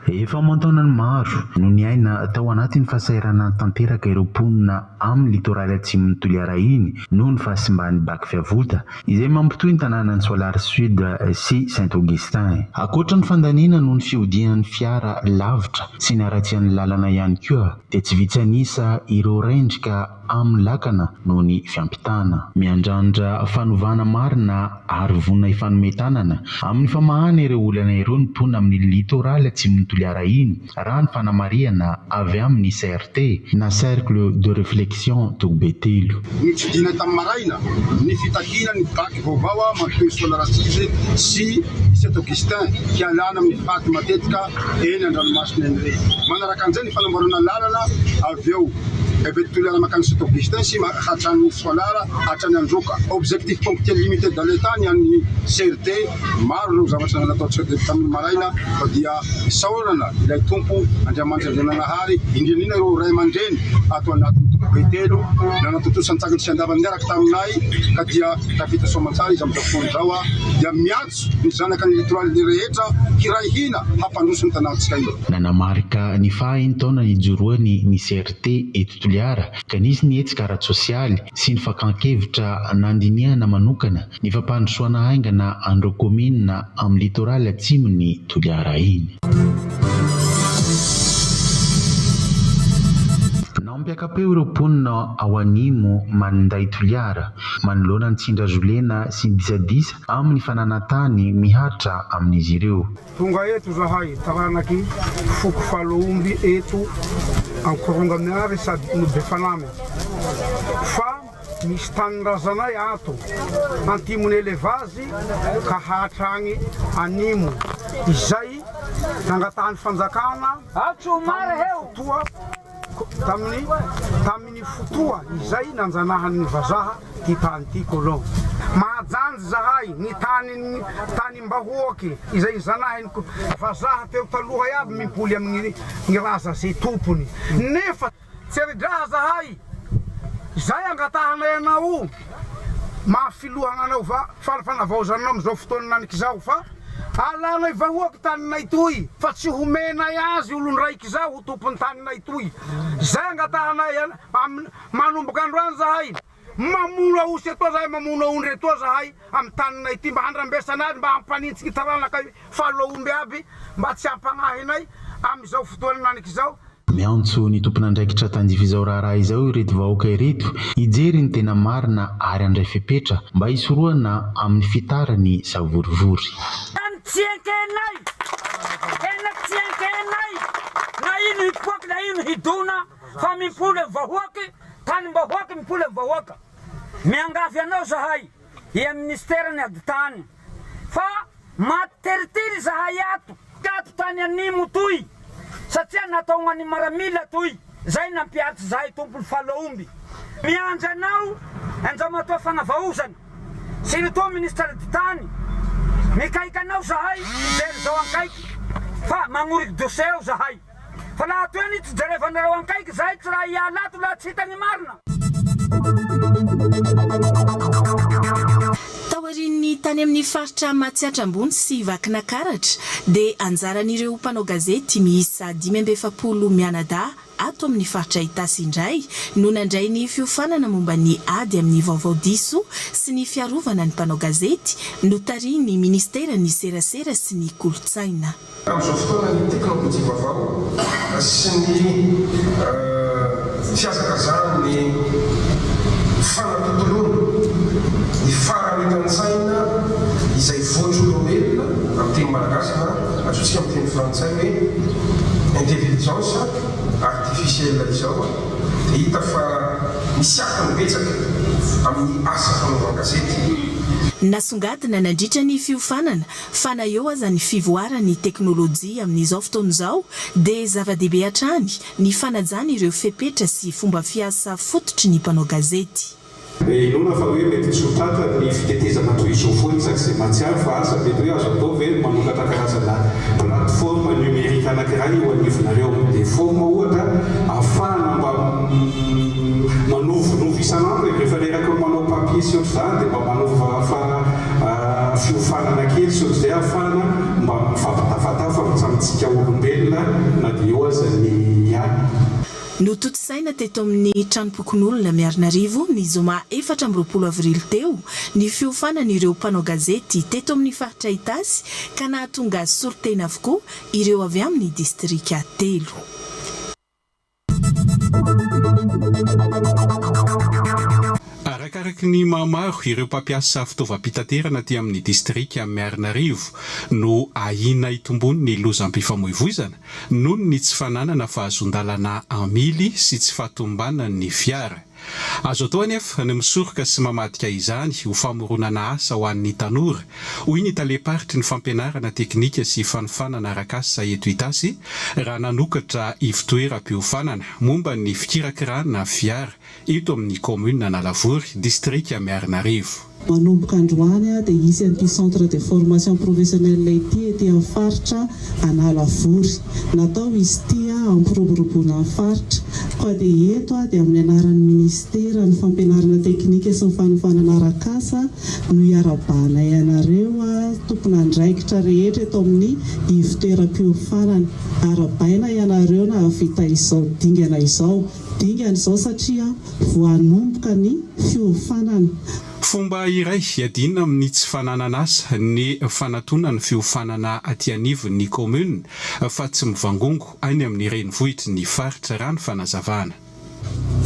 Efa aman-taonany maro no niaina tao anatin'ny fahasahiranana tanteraka ireo mponina amin'ny litoraly atsimon'i Toliara iny noho ny fahasimban'ny bac Fiavota izay mampitohy ny tanànan'i Soalary Sud sy Saint Augustin. Ankoatra ny fandaniana noho ny fihodinan'ny fiara lavitra sy ny haratsian'ny lalana ihany koa dia tsy vitsy an'isa ireo rendrika amin'ny lakana noho ny fiampitana. Miandrandra fanovana marina ary vonona hifanome tanana amin'ny famahana ireo olana ireo ny mponina amin'ny littoral atsimon'i Toliara iny, raha ny fanamarihana avy amin'ny CRT na Cercle de Réflexion Tokobetelo. Notsidihina tamin'ny maraina ny fitakiana ny bac vaovao mampitohy Sola Ratsizy sy i Saint Augustin hialana amin'ny faty matetika eny an-dranomasina eny ireny. Manaraka an'izay ny fanamboarana lalana avy eo Eveque Toliara mankany Saint Augustin sy hatrany Soalara hatrany Androka. Objectif ponctuel limité dans le temps ny an'ny CRT. Maro ireo zavatra nataontsika teto tamin'ny maraina fa dia isaorana ilay Tompo Andriamanitra Andriananahary, indrindra indrindra ireo ray aman-dreny ato anatin'ny Tokobetelo nanatontosa ny tsangany sy andavany niaraka taminay ka dia tafita soamantsara izy amin'izao fotoana izao dia miantso ny zanaka ny littoral rehetra hiray hina hampandroso ny tanàntsika io. Nanamarika ny faha enin-taona nijoroany ny CRT eto Toliara ka nisy ny hetsika ara-tsosialy sy ny fakan-kevitra nandinihana manokana ny fampandrosoana haingana an'ireo kaominina amin'ny littoral atsimon'i Toliara iny. Nampiaka-peo ireo mponina ao Animo Maninday Toliara manoloana ny tsindry hazolena sy ny disadisa amin'ny fananan-tany mihatra amin'izy ireo. Tonga eto zahay taranaky foko Faloomby eto Ankoronga-Miary sady no Befanamy fa Misy tanindrazanay ato antimon elevazy ka hatragny animo izay nangatahan'ny fanjakana tamin'ny fotoa tamin'ny tamin'ny fotoa izay nanjanahan'ny vazaha ty tany ty colon. Mahajanjy zahay ny tanin'ny tanim-bahoaky izay nizanahin'ny vazaha teo taloha iaby mimpoly amin'ny ny raza ze tompony nefa Tsy ry-draha zahay zay angatahanay anao maha filohagna anao fa fanavaozanao amizao fotoana nanikizao fa alanay vahoaky taninay toy fa tsy homenay azy olondraiky zao ho tompony taninay toy zay angatahanay am manomboka androany zahay mamono aosy etoa zahay mamono aondry etoa zahay amy taninay ty mba handrambesana azy mba hampanintsiky taranakay falo aomby aby mba tsy hampagnahinay amizao fotoana nanikizao. Miantso ny tompon'andraikitra tandrify izao raharaha izao ireto vahoaka ireto hijery ny tena marina ary handray fepetra mba hisorohana amin'ny fitaran'ny savorivory. Tany tsy enkenay, tena tsy enkenay na ino hipoaky na ino hidona fa mimpoly am vahoaky, tanim-bahoaky mimpoly am vahoaka. Miangavy anao zahay ia ministera ny ady tany fa maty teritery zahay ato ato tany animo toy satria nataognany maramila toy zay nampiatsy zahay tompony falaomby miandry anao Andriamatoa fagnavaozana sy ny toa ministra ady tany mikaiky anao zahay hijery zao ankaiky fa magnoriky dossier ao zahay. Fa laha toy ny tsy jerevanareo ankaiky zahay tsy raha hiala ato laha tsy hita ny marina. Taorian'ny tany amin'ny faritra Matsiatra Ambony sy Vakinakaratra dia anjaran'ireo mpanao gazety miisa 45 mianadahy ato amin'ny faritra Itasy indray no nandray ny fiofanana momba ny ady amin'ny vaovao diso sy ny fiarovana ny mpanao gazety notarihin'ny ministeran'ny serasera sy ny kolontsaina. Amin'izao fotoana ny teknolojia vaovao sy ny fihazakazahan'ny fanatontoloana ny faharanitan-tsaina izay voatr'olombelona amin'ny teny malagasy na antsointsika amin'ny teny frantsay hoe intelligence artificielle izao dia hita fa misy akony betsaka amin'ny asa fanaovan-gazety. Nasongadina nandritra ny fiofanana fa na eo aza ny fivoaran'ny teknolojia amin'izao fotoana izao dia zava-dehibe hatrany ny fanajana ireo fepetra sy fomba fiasa fototry ny mpanao gazety. Inoana fa hoe mety tsy ho tratra ny fitetezana toy izao foana isak'izay mahatsiaro fa asa mety hoe azo atao ve ny manokatra karazana plateforme numérique anankiray eo anivonareo amin'ny forme ohatra ahafahana mba manovonovo isan'andro e, rehefa reraka ny manao papier sy ohatr'izany dia mba manova fa fiofanana kely sy ohatr'izay ahafahana mba mifampitafatafa amintsika olombelona na dia eo aza ny IA. Notontosaina teto amin'ny Tranompokonolona Miarinarivo ny zoma 24 avrily teo ny fiofanan'ireo mpanao gazety teto amin'ny faritra Itasy ka nahatonga solontena avokoa ireo avy amin'ny distrika telo. Arakaraky ny mahamaro ireo mpampiasa fitaovam-pitaterana aty amin'ny distrika Miarinarivo no ahiana hitomboan'ny lozam-pifamoivoizana noho ny tsy fananana fahazoan-dalana hamily sy tsy fahatomombanan'ny fiara. Azo atao anefa ny misoroka sy mamadika izany ho famoronana asa ho an'ny tanora, hoy ny talem-paritry ny fampianarana teknika sy fanofanana arak'asa eto Itasy raha nanokatra ivotoeram-piofanana momba ny fikirakirana fiara eto amin'ny kaominina Analavory, distrika Miarinarivo. Manomboka androany dia hisy an'ity centre de formation professionnelle ity ety amin'ny faritra Analavory. Natao izy ity hampiroboroboana ny faritra. Koa dia eto dia amin'ny anaran'ny Minisiteran'ny fampianarana teknika sy ny fanofanana arak'asa no iarabahanay anareo tompon'andraikitra rehetra eto amin'ny ivotoeram-piofanana. Arabaina ianareo nahavita izao dingana izao. Dingana izao satria vao hanomboka ny fiofanana. Fomba iray hiadiana amin'ny tsy fananana asa ny fanatonana fiofanana aty anivon'ny kaominina fa tsy mivangongo any amin'ny renivohitry ny faritra, raha ny fanazavana.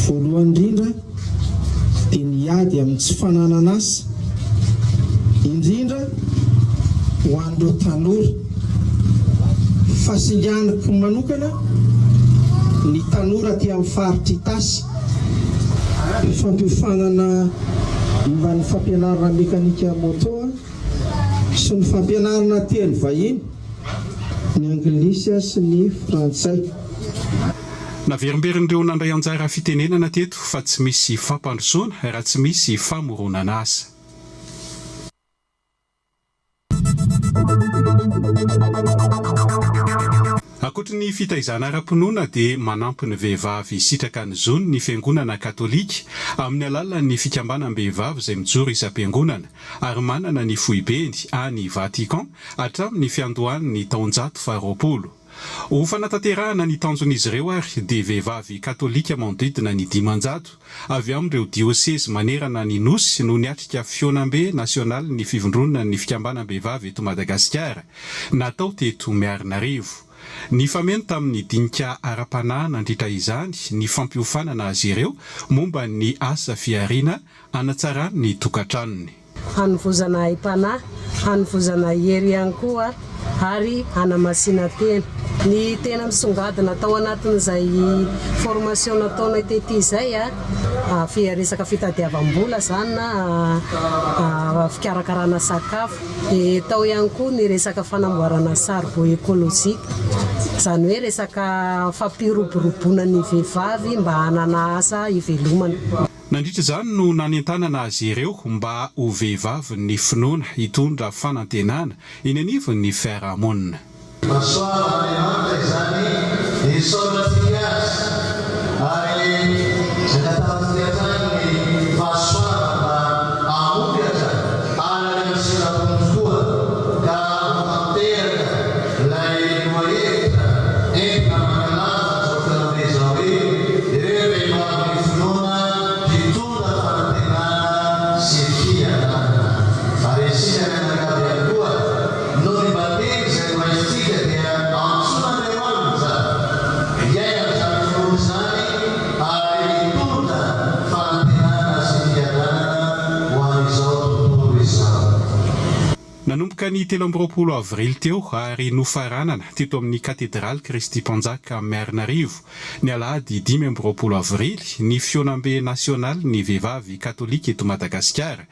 Voalohany indrindra dia ny hiady amin'ny tsy fananana asa, indrindra ho an'ireo tanora. Fa singaniko manokana ny tanora aty amin'ny faritra Itasy. Fampiofanana momba ny fampianarana mekanika moto sy ny fampianarana teny vahiny, ny anglisy sy ny frantsay. Naverimberin'ireo nandray anjara fitenenana teto fa tsy misy fampandrosoana raha tsy misy famoronana asa. Ankoatry ny fitaizana ara-pinoana dia manampy ny vehivavy hisitraka ny zony ny Fiangonana Katolika amin'ny alalan'ny fikambanam-behivavy izay mijoro isam-piangonana ary manana ny foibeny any Vatican hatramin'ny fiandohan'ny taonjato faharoapolo. Ho fanatanterahana ny tanjon'izy ireo ary dia vehivavy katolika manodidina ny 500 avy amin'ireo diosezy manerana ny Nosy no niatrika fihaonambe nasionalin'ny fivondronan'ny fikambanam-behivavy eto Madagasikara natao teto Miarinarivo. Nifameno tamin'ny dinika ara-panahy nandritra izany ny fampiofanana azy ireo momba ny asa fihariana hanatsarany ny tokantranony. Hanovozana aim-panahy, hanovozana hery ihany koa ary hanamasinan-tena. Ny tena misongadina tao anatin'izay formation nataonay tety izay, resaka fitadiavam-bola izany na fikarakarana sakafo. Dia tao ihany koa ny resaka fanamboarana saribao ekolojika, izany hoe resaka fampiroboroboana ny vehivavy mba hanana asa hivelomana. Nandritra izany no nanentanana azy ireo mba ho vehivavin'ny finoana hitondra fanantenana eny anivon'ny fiarahamonina. Fahasoavan'Andriamanitra izany, isaorantsika Azy ary angatahantsika hatrany ny fahasoavany mba hamokatra araka ny sitrapony tokoa ka ho tanteraka ilay lohahevitra entina mankalaza izao fihaonambe izao hoe ireo vehivavin'ny finoana mpitondra fanantenana sy fiadanana. Ary isika mianakavy ihany koa noho ny batemy izay noraisintsika dia antsoin'Andriamanitra hiaina an'izany finoana izany ary hitondra fanantenana sy fiadanana ho an'izao tontolo izao. Nanomboka ny 23 avrily teo ary nofaranana teto amin'ny Katedraly Kristy Mpanjaka Miarinarivo ny alahady 25 avrily ny fihaonambe nasionalin'ny vehivavy katolika eto Madagasikara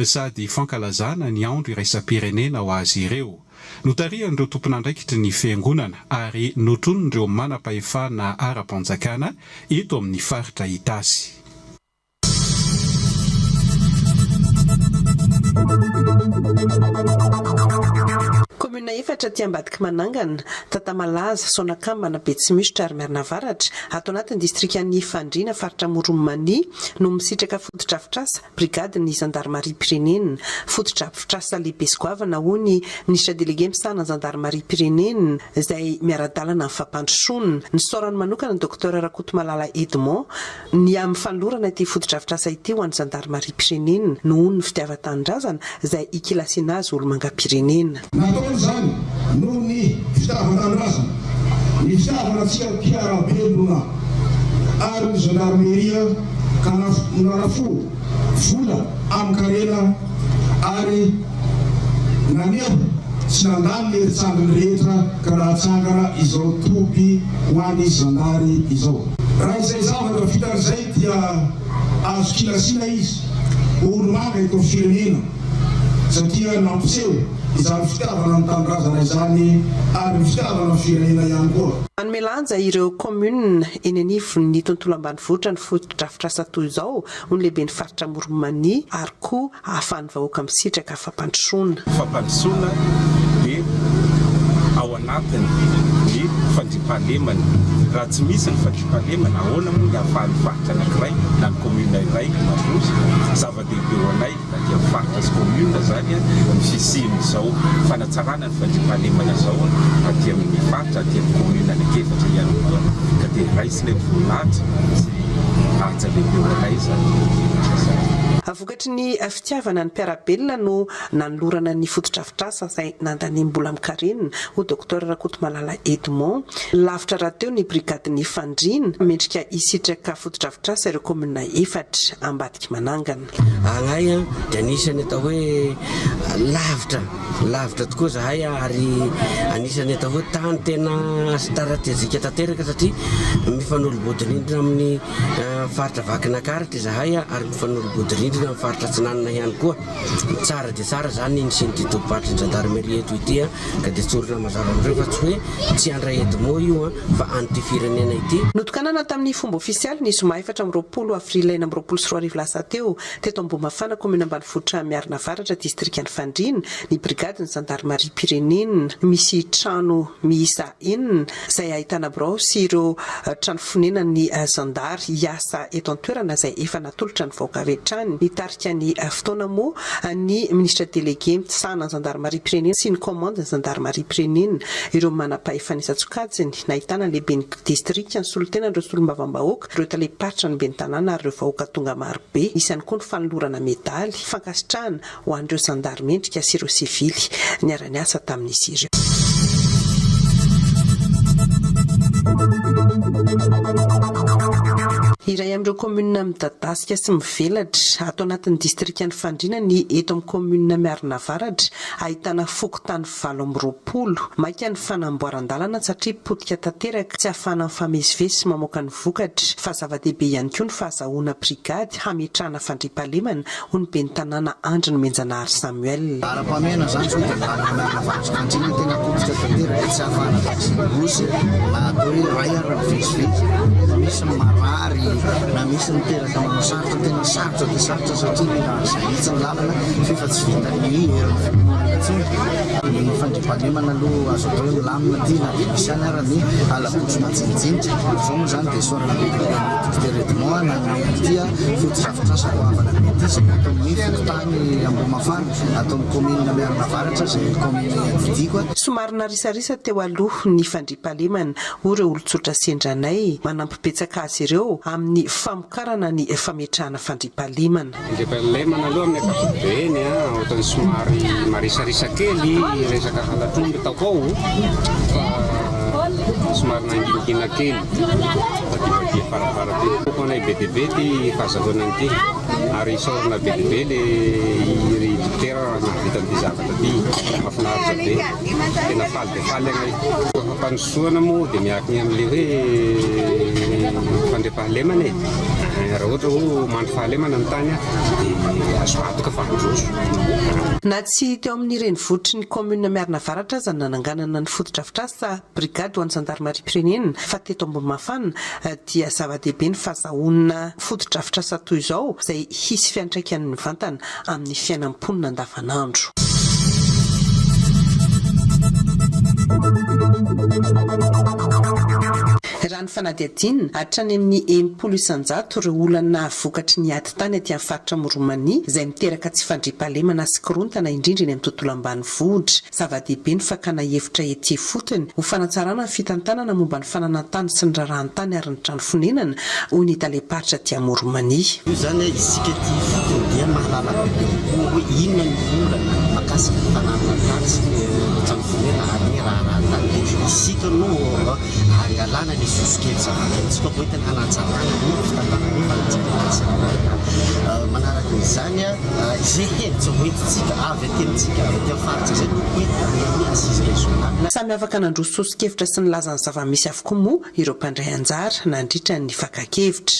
sady fankalazana ny andro iraisam-pirenena ho azy ireo. Notarihan'ireo tompon'andraikitry ny fiangonana ary notronin'ireo manam-pahefana ara-panjakana eto amin'ny faritra Itasy. Kaominina efatra aty ambadik'i Manangana, Tatamalaza, Soanakambana, Betsimisitra ary Miarinavaratra, ato anatin'ny distrikan'i Fandriana, faritra Amoron'i Mania, no misitraka fotodrafitrasa, brigadin'ny zandarimariam-pirenena. Fotodrafitrasa lehibe sy goavana, hoy ny minisitra delege misahana ny zandarimariam-pirenena, izay miara-dalana amin'ny fampandrosoana. Nisaorany manokana ny Docteur Rakotomalala Edmond, Ny amin'ny fanolorana ity fotodrafitrasa ity ho an'ny zandarimariam-pirenena nohon' ny fitiavan-tanindrazana izay ikilasiana azy olomangam-pirenena. Nataony izany noho ny fitiavan-tanindrazana, ny fitiavana antsika mpiara-belona ary ny zandarmeria ka nanafoa vola amin-karena ary naneho sy nandany ny herin-tsandriny rehetra ka nahatsangana izao toby ho an'ny zandary izao. Raha izay zavatra vitany izay dia azo kilasiana izy ho olomanga eto amin'ny firenena satria nampiseho izany fitiavana ny tanindrazana izany ary ny fitiavana ny firenena ihany koa. Manome lanja ireo kaominina eny anivon'ny tontolo ambanivohitra ny fotodrafitrasa toy izao, hoy ny lehiben'ny faritra Amoron'i Mania, ary koa ahafahan'ny vahoaka misitraka fampandrosoana. Fampandrosoana dia ao anatiny ny fandriampahalemana. Raha tsy misy ny fandriampahalemana, ahoana moa ny ahafahan'ny faritra anankiray na ny commune iray mandroso? Zava-dehibe ho anay aty amin'ny faritra sy commune izany ny fisian'izao fanatsarana ny fandriampahalemana izao aty amin'ny faritra, aty amin'ny commune anankiefatra ihany koa ka dia raisinay ho voninahitra sy haja lehibe ho anay izany hevitra izany. Vokatry ny fitiavana ny mpiara-belona no nanolorana ny fotodrafitrasa izay nandaniam-bola amin-karena, hoy Docteur Rakotomalala Edmond. Lavitra rahateo ny brigadin'ny Fandriana, mendrika hisitraka fotodrafitrasa ireo kaominina efatra ambadik'i Manangana. Agnay dia anisan'ny atao hoe lavitra, lavitra tokoa zahay ary anisan'ny atao hoe tany tena staratejika tanteraka satria mifanolo-bodirindrina amin'ny faritra Vakinakaratra izahay ary mifanolo-bodirindrina. indrindra amin'ny faritra Atsinanana ihany koa. Tsara dia tsara izany ny nisian'ity tobim-paritry ny zandarmeria eto ity ka dia tsorina mazava amin'ireo fa tsy hoe tsy handray Edmond io fa an'ity firenena ity. Notokanana tamin'ny fomba ofisialy ny zoma 24 avril 2026 lasa teo, teto Ambohimafana, kaominina ambanivohitra Miarina Avaratra, distrikan'i Fandriana, ny brigadin'ny zandarimariam-pirenena. Misy trano miisa enina, izay ahitana birao sy ireo trano fonenan'ny zandary hiasa eto an-toerana izay efa natolotra ny vahoaka avy hatrany. Nitarika ny fotoana moa ny minisitra delege misahana ny zandarimariam-pirenena sy ny kaomandin'ny zandarimariam-pirenena, ireo manam-pahefana isan-tsokajiny, nahitana ny lehiben'ny distrika, ny solontenan'ireo solombavambahoaka, ireo talem-paritra ny ben'ny tanàna ary ireo vahoaka tonga marobe. Nisy ihany koa ny fanolorana medaly fankasitrahana ho an'ireo zandary mendrika sy ireo sivily niara-niasa tamin'izy ireo. Iray amin'ireo kaominina midadasika sy mivelatra ato anatin'ny distrikan'i Fandriana ny eto amin'ny kaominina Miarinavaratra, ahitana fokontany 28. Maika ny fanamboaran-dalana satria potika tanteraka, tsy ahafahana mifamezivezy sy mamoaka ny vokatra, fa zava-dehibe ihany koa ny fahazahoana brigady hametrahana fandriampahalemana, hoy ny ben'ny tanàna Andry Nomenjanahary Samuel. Laharam-pahamehana izany izao dia ny lalana miarina avaratra Fandriana tena potika tanteraka, tsy ahafahana taxi-brousse na atao hoe iray ary mivezivezy, na misy ny marary na misy ny teraka manao sarotra, tena sarotra dia sarotra satria mila izay mihitsy ny lalana f'efa tsy vitan'ny herin'ny fitondrana intsony. Ny fandriampahalemana aloha azo atao hoe milamina aty na dia misy ihany ara ny hala-botry majinijinika. Izao moa izany dia isaorana be dia be an'i Docteur Edmond nanome an'ity fotodrafitrasa goavana be ity izay ato amin'ny fokontany Ambohimafana, ato amin'ny kaominina Miarinavaratra izay kaominina iadidiako. Somary narisarisa teo aloha ny fandriampahalemana, hoy ireo olon-tsotra sendra anay, manampy betsaka azy ireo amin'ny famokarana ny fametrahana fandriampahalemana. Fandriampahalemana aloha amin'ny ankapobeny ohatran'ny somary marisarisa kely resaka halatr'omby tao koa fa somary nangingina kely vadivadia farafara ty. Toko anay be dia be ty fahazahoana an'ity ary isaorana be dia be le ry dokotera nahavita an'ity zavatra ty, mahafinaritra be, tena faly dia faly agnay. Fampandrosoana moa dia miankina amin'le hoe fandriampahalemana e, raha ohatra hoe mandry fahalemana ny tany dia azo antoka fa handroso. Na tsy teo amin'ny renivohitry ny kaominina Miarinavaratra aza no nananganana ny fotodrafitrasa Brigady ho an'ny zandarimariam-pirenena fa teto Ambohimafana dia zava-dehibe ny fahazahoana fotodrafitrasa toy izao izay hisy fiantraikany mivantana amin'ny fiainan'ny mponina andavanandro. Raha ny fanadihadiana, hatrany amin'ny 60% ireo olana vokatry ny ady tany aty amin'ny faritra Amoron'i Mania izay miteraka tsy fandriampahalemana sy korontana indrindra eny amin'ny tontolo ambanivohitra. Zava-dehibe ny fakana hevitra ety ifotony ho fanatsarana ny fitantanana momba ny fananan-tany sy ny raharahan-tany ary ny trano fonenana, hoy ny talem-paritra aty Amoron'i Mania. Io izany isika ety ifotony dia mahalala bebe kokoa hoe inona ny olana mahakasika ny fananana tany sy ny trano fonenana ary ny raharahan-tany dia isika no hangalana ny soso-kevitra avy amintsika ho entina hanatsarana ny fitantanana ny fanajariana sy ny raharahan-tany. Manaraka izany, izay hevitra ho entintsika avy aty amintsika avy aty amin'ny faritra izay no ho entina any amin'ny assise régionale. Samy afaka nandroso soso-kevitra sy nilaza ny zava-misy avokoa moa ireo mpandray anjara nandritra ny fakan-kevitra.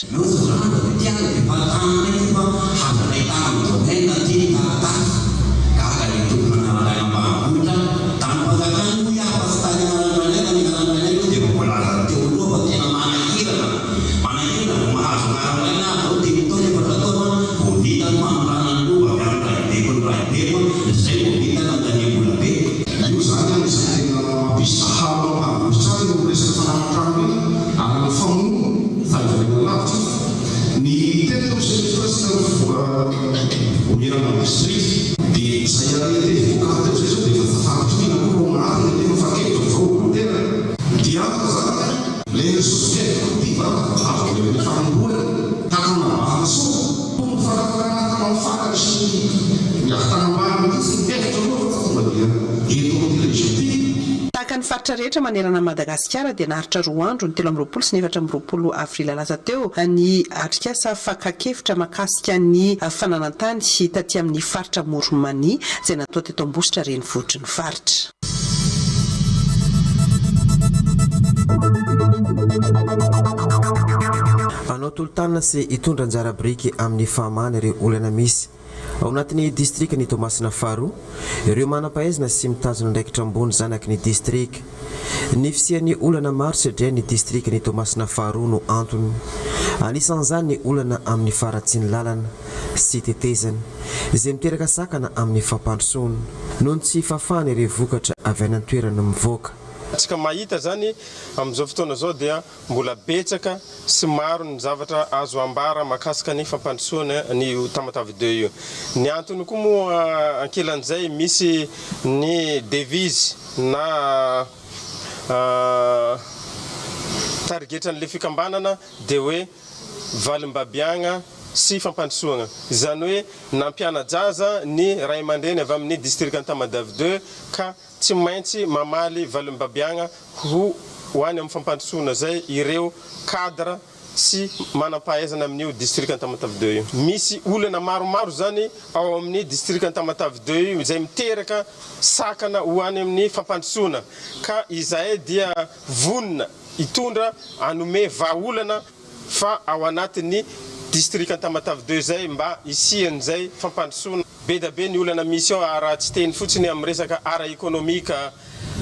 Io zany an izay tena mampisy dahalo mampangoritra ahy io resaka fananan-trano io ary ny famono fa heverina lavitra io. Ny tena eo izay ny firaisana omerana district dia izay arrêté voaka teo izay zao dia efa tafampitohina koa ao anatiny nefa fankevitra vao tanteraka. Dia zany an le soso-kevitra koa ity va azo avy amin'ny fanombohana hakana bahana soa. Tokony farak'arahana hatramin'ny farany sy ny avy tany ambany mihitsy ny hevitra aloha fa tsy tonga dia eto amin'ity région ity. Tahaka ny faritra rehetra manerana an'i Madagasikara dia naharitra roa andro ny 23 sy ny 24 avril lasa teo ny atrikasa fakan-kevitra mahakasika ny fananan-tany taty amin'ny faritra Amoron'i Mania izay natao teto Ambositra renivohitry ny faritra. Hanao. Hitolo-tanana sy hitondra anjara biriky amin'ny fahamahana ireo olana misy ao anatin'ny distrikan'i Toamasina faharoa ireo manam-pahaizana sy mitazona andraikitra ambony zanaky ny distrika. Ny fisian'ny olana maro sedrain'ny distrikan'i Toamasina faharoa no antony. Anisan'izany ny olana amin'ny faharatsian'ny lalana sy tetezana, izay miteraka sakana amin'ny fampandrosoana, noho ny tsy fahafahan'ireo vokatra avy any an-toerana mivoaka. Antsika mahita izany amin'izao fotoana izao dia mbola betsaka sy maro ny zavatra azo ambara mahakasika ny fampandrosoana an'io Tamatave deux io. Ny antony koa moa ankilan'izay misy ny devise na tarigetran'ilay fikambanana dia hoe valim-babiagna sy fampandrosoagna. Izany hoe nampiana-jaza ny ray aman-dreny avy amin'ny distrikan'i Tamatave deux ka Tsy maintsy mamaly valim-babiagna ho ho any amin'ny fampandrosoana zay ireo cadre sy manam-pahaizana amin'io distrikan'i Tamatave deux io. Misy olana maromaro zany ao amin'ny distrikan'i Tamatave deux io izay miteraka sakana ho any amin'ny fampandrosoana ka izahay dia vonona hitondra hanome vahaolana fa ao anatin'ny distrikan'i Tamatave deux zay mba hisian'izay fampandrosoana. Be da be ny olana misy ao raha tsy teny fotsiny amin'ny resaka ara-ekonomika,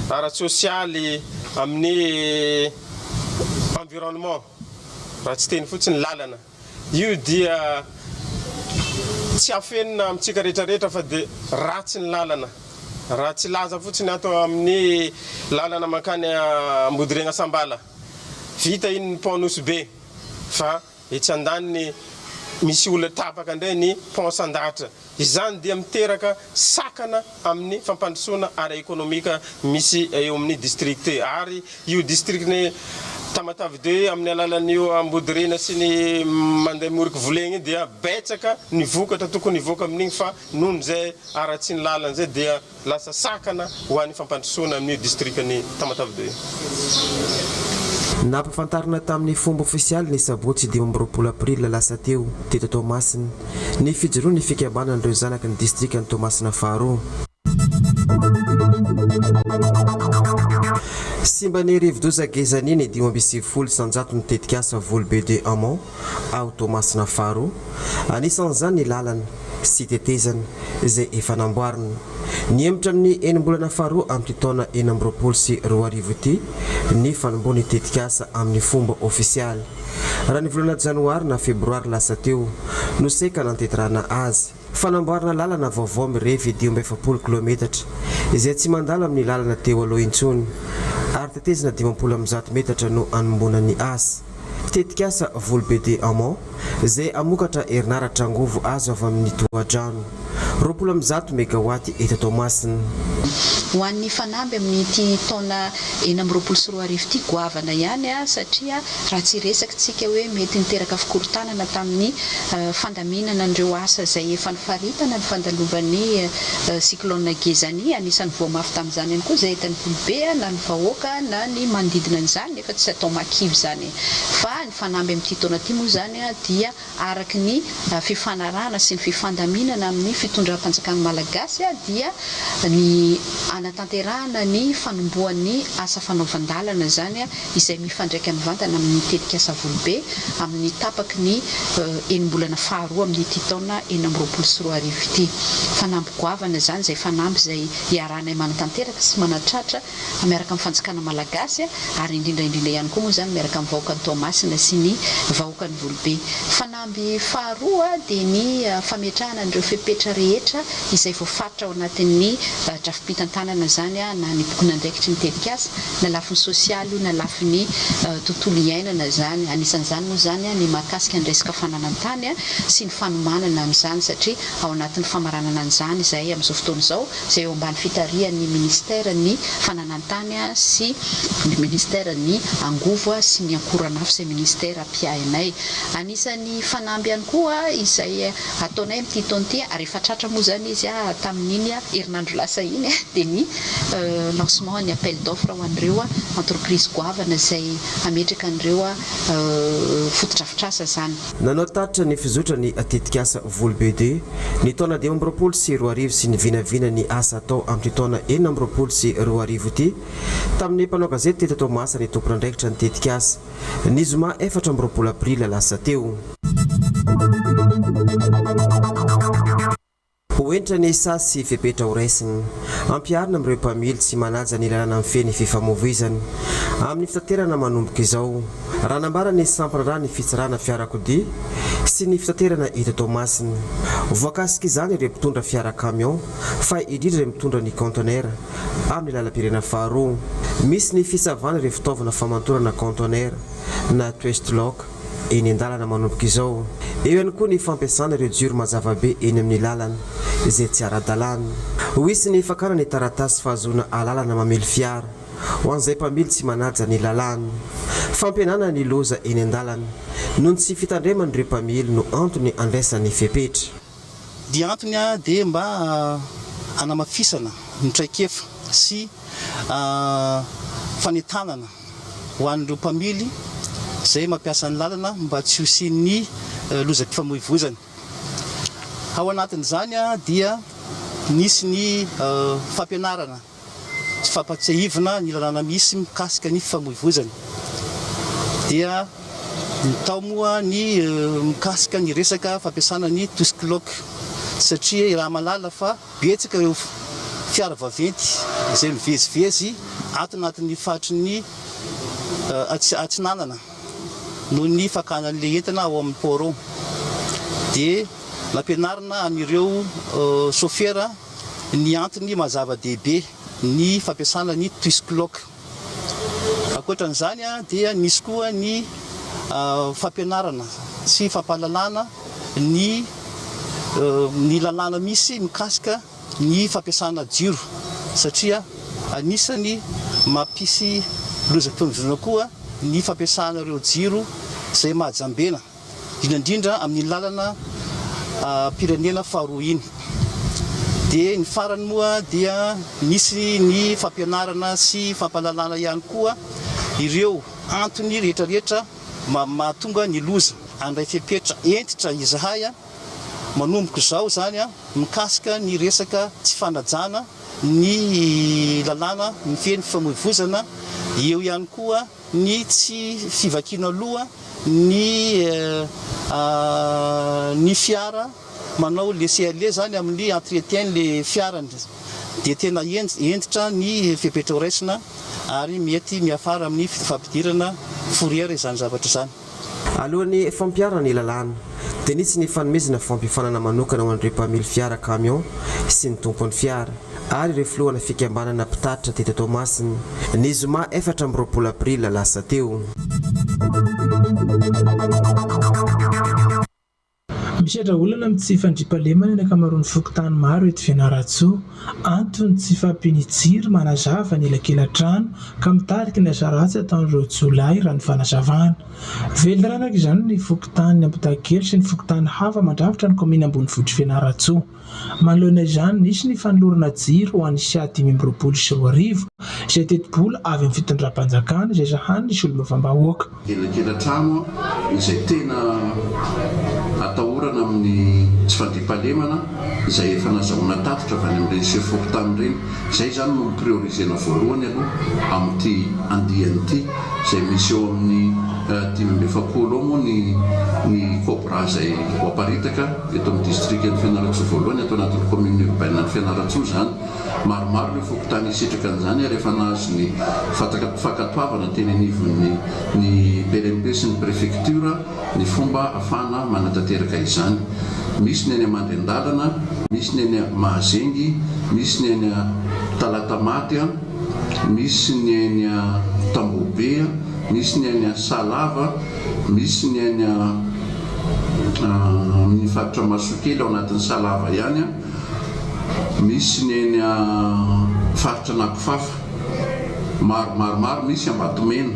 ara-tsosialy, amin'ny environnement, raha tsy teny fotsiny lalana. Io dia tsy afenina amintsika rehetra rehetra fa dia ratsy ny lalana. Raha tsy hilaza fotsiny ato amin'ny lalana mankany Ambodiregna Sambala, vita iny ny pont Nosy Be fa Etsy andaniny, misy olona tapaka indray ny pont Sandatra. Izany dia miteraka sakana amin'ny fampandrosoana ara-ekonomika misy eo amin'ny district. Ary io district-n'i Tamatave deux amin'ny alalan'io Ambodiriana sy ny mandeha Moriky Volegny io dia betsaka ny vokatra tokony hivoaka amin'igny fa noho izay haratsian'ny lalana izay dia Lasa sakana ho an'ny fampandrosoana amin'io distrikan'i Tamatave deux io. Nampahafantarina tamin'ny fomba ofisialy ny sabotsy 25 aprily lasa teo, teto Toamasina, ny fijoroan'ny fikambanan'ireo zanaky ny distrikan'i Toamasina faharoa. Simban'ny rivodoza Gezani ny 95% ny tetikasa Volobe de Amont ao Toamasina faharoa, anisan'izany ny lalana sy tetezana izay efa namboarina. Nihemotra amin'ny enim-bolana faharoa amin'ity taona 2026 ity ny fanombohan'ny tetikasa amin'ny fomba ofisialy. Raha ny volana janoary na febroary lasa teo no saika nantetirana azy. Fanamboarana lalana vaovao mirefy 45 kilaometatra izay tsy mandalo amin'ny lalana teo aloha intsony ary tetezana 150 metatra no hanomboana ny asa. Tetikasa Volobe de Amont izay hamokatra herinaratra angovo azo avy amin'ny tohadrano, 120 megawaty eto Toamasina. Ho an'ny fanamby amin'ity taona 2026 ity, goavana ihany satria raha tsy hiresaka isika hoe mety niteraka fikorontanana tamin'ny fandaminana an'ireo asa izay efa nofaritana ny fandalovan'ny cyclone Gezani, anisan'ny voa mafy tamin'izany ihany koa izay eto Volobe na ny vahoaka na ny manodidina an'izany nefa tsy atao mahakivy izany fa ny fanamby amin'ity taona ity moa izany dia araka ny fifanarahana sy ny fifandaminana amin'ny fitondram-panjakana malagasy dia ny hanatanterahana ny fanombohan'ny asa fanaovan-dalana izany izay mifandraika mivantana amin'ny tetikasa Volobe amin'ny tapaky ny enim-bolana faharoa amin'ity taona 2026 ity. Fanamby goavana izany izay fanamby izay iarahanay manatanteraka sy manatratra miaraka amin'ny fanjakana malagasy ary indrindra indrindra ihany koa moa izany miaraka amin'ny vahoakan'i Toamasina sy ny vahoakan'i Volobe. Fanamby faharoa dia ny fametrahana an'ireo fepetra rehetra izay voafaritra ao anatin'ny drafi-pitantanana izany na ny bokin'andraikitry ny tetikasa na lafiny sosialy io na lafiny tontolo iainana izany. Anisan'izany moa izany ny mahakasika ny resaka fananan-tany sy ny fanomanana an'izany satria ao anatin'ny famaranana an'izany izahay amin'izao fotoana izao izay eo ambany fitarihan'ny Minisiteran'ny Fananantany sy ny Minisiteran'ny Angovo sy ny Ankoranafo izay Minisitera mpiahy anay. Anisan'ny. fanamby ihany koa izay ataonay amin'ity taona ity ary efa tratra moa izany izy tamin'iny herinandro lasa iny dia ny lancement ny appel d'offre ho an'ireo entreprise goavana izay hametraka an'ireo fotodrafitrasa izany. Nanao tatitra ny fizotra ny tetikasa Volobe deux ny taona 2025 sy ny vinavina ny asa atao amin'ity taona 2026 ity tamin'ny mpanao gazety teto Toamasina ny tompon'andraikitra ny tetikasa ny zoma 24 aprily lasa teo. Ho hentitra ny sazy sy fepetra ho raisina. Ampiharina amin'ireo mpamily tsy manaja ny lalàna mifehy ny fifamoivoizana amin'ny fitaterana manomboka izao, raha nambaran'ny sampandraharaha ny fitsarana fiarakodia sy ny fitaterana eto Toamasina. Voakasik'izany ireo mpitondra fiara camion fa indrindra ireo mitondra ny kaontenera amin'ny lalam-pirenena faharoa. Misy ny fisavana ireo fitaovana famantorana kaontenera na twist lock eny an-dalana manomboka izao. Eo ihany koa ny fampiasana ireo jiro mazava be eny amin'ny lalana izay tsy ara-dalàna. Ho hisy ny fakana ny taratasy fahazoana alalana mamily fiara ho an'izay mpamily tsy manaja ny lalàna. Fampihenana ny loza eny an-dalana noho ny tsy fitandreman'ireo mpamily no antony andraisany fepetra. Ny antony dia mba hanamafisana ny traikefa sy fanentanana ho an'ireo mpamily izay mampiasa ny lalana mba tsy ho hisian'ny lozam-pifamoivoizana. Ao anatin'izany dia nisy ny fampianarana sy fampatsiahivina ny lalàna misy mikasika ny fifamoivoizana. Dia tao moa ny mikasika ny resaka fampiasana ny touche clock satria iraha-mahalala fa betsaka ireo fiara vaventy izay mivezivezy ato anatin'ny faritry ny Atsinanana noho ny fakana an'ilay entana ao amin'ny port ao. Dia nampianarina an'ireo sôfera ny antony maha zava-dehibe ny fampiasana ny twist clock. Ankoatra an'izany dia nisy koa ny fampianarana sy fampahalalana ny ny lalàna misy mikasika ny fampiasana jiro satria anisany mampisy lozam-pifamoivoizana koa ny fampiasana ireo jiro izay mahajambena. indrindra indrindra amin'iny lalana pirenena faharoa iny. Dia ny farany moa dia nisy ny fampianarana sy fampahalalana ihany koa ireo antony rehetra rehetra mahatonga ny loza. Handray fepetra hentitra izahay manomboka izao izany mikasika ny resaka tsy fanajana ny lalàna mifehy ny fifamoivoizana, eo ihany koa ny tsy fivakiana loha ny ny fiara manao laisser aller zany amin'ny entretien le fiarany dia tena hentitra ny fepetra ho raisina ary mety miafara amin'ny fampidirana fourrière izany zavatra izany. Alohan'ny fampiharana ny lalàna dia nisy ny fanomezana fampiofanana manokana ho an'ireo mpamily fiara camion sy ny tompon'ny fiara. ary ireo filohana fikambanana mpitatitra teto Toamasina, ny zoma 24 aprily lasa teo. Misedra olana amin'ny tsy fandriampahalemana ny ankamaroan'ny fokontany maro eto Fianarantsoa. Antony tsy fahampian'ny jiro manazava ny elakelan-trano ka mitarika ny asa ratsy ataon'ireo jiolahy raha ny fanazavana. Velona araka izany ny fokontany Ampitakely sy ny fokontany hafa mandrafitra ny kaominina ambonivohitr'i Fianarantsoa. Manoloana izany, nisy ny fanolorana jiro ho an'ny Sia 2025, izay tetibola avy amin'ny fitondram-panjakana izay sahanin'ny solombavambahoaka. Elakela-trano izay tena atahorana amin'ny tsy fandriampahalemana izay efa nazahoana tatitra avy any amin'ireny chef fokontany ireny. Izay izany no mi-prioriser-na voalohany aloha amin'ity andiany ity izay misy eo amin'ny 45 eo moa ny ny cobra izay ho aparitaka eto amin'ny distrikan'i Fianarantsoa voalohany ato anatin'ny commune urbaine an'i Fianarantsoa izany. Maromaro ireo fokontany hisitraka an'izany ary efa nahazo ny fankatoavana teny anivon'ny ny PRMP sy ny préfecture ny fomba ahafahana manatanteraka izany. Misy ny any Amandriandalana, misy ny any Mahazengy, misy ny any Talatamaty, misy ny any Tambohobe, misy ny any Sahalava, misy ny any amin'ny faritra Masokely ao anatin'ny Sahalava ihany, misy ny any faritra Anakofafa. Maro maro maro misy Ambatomena.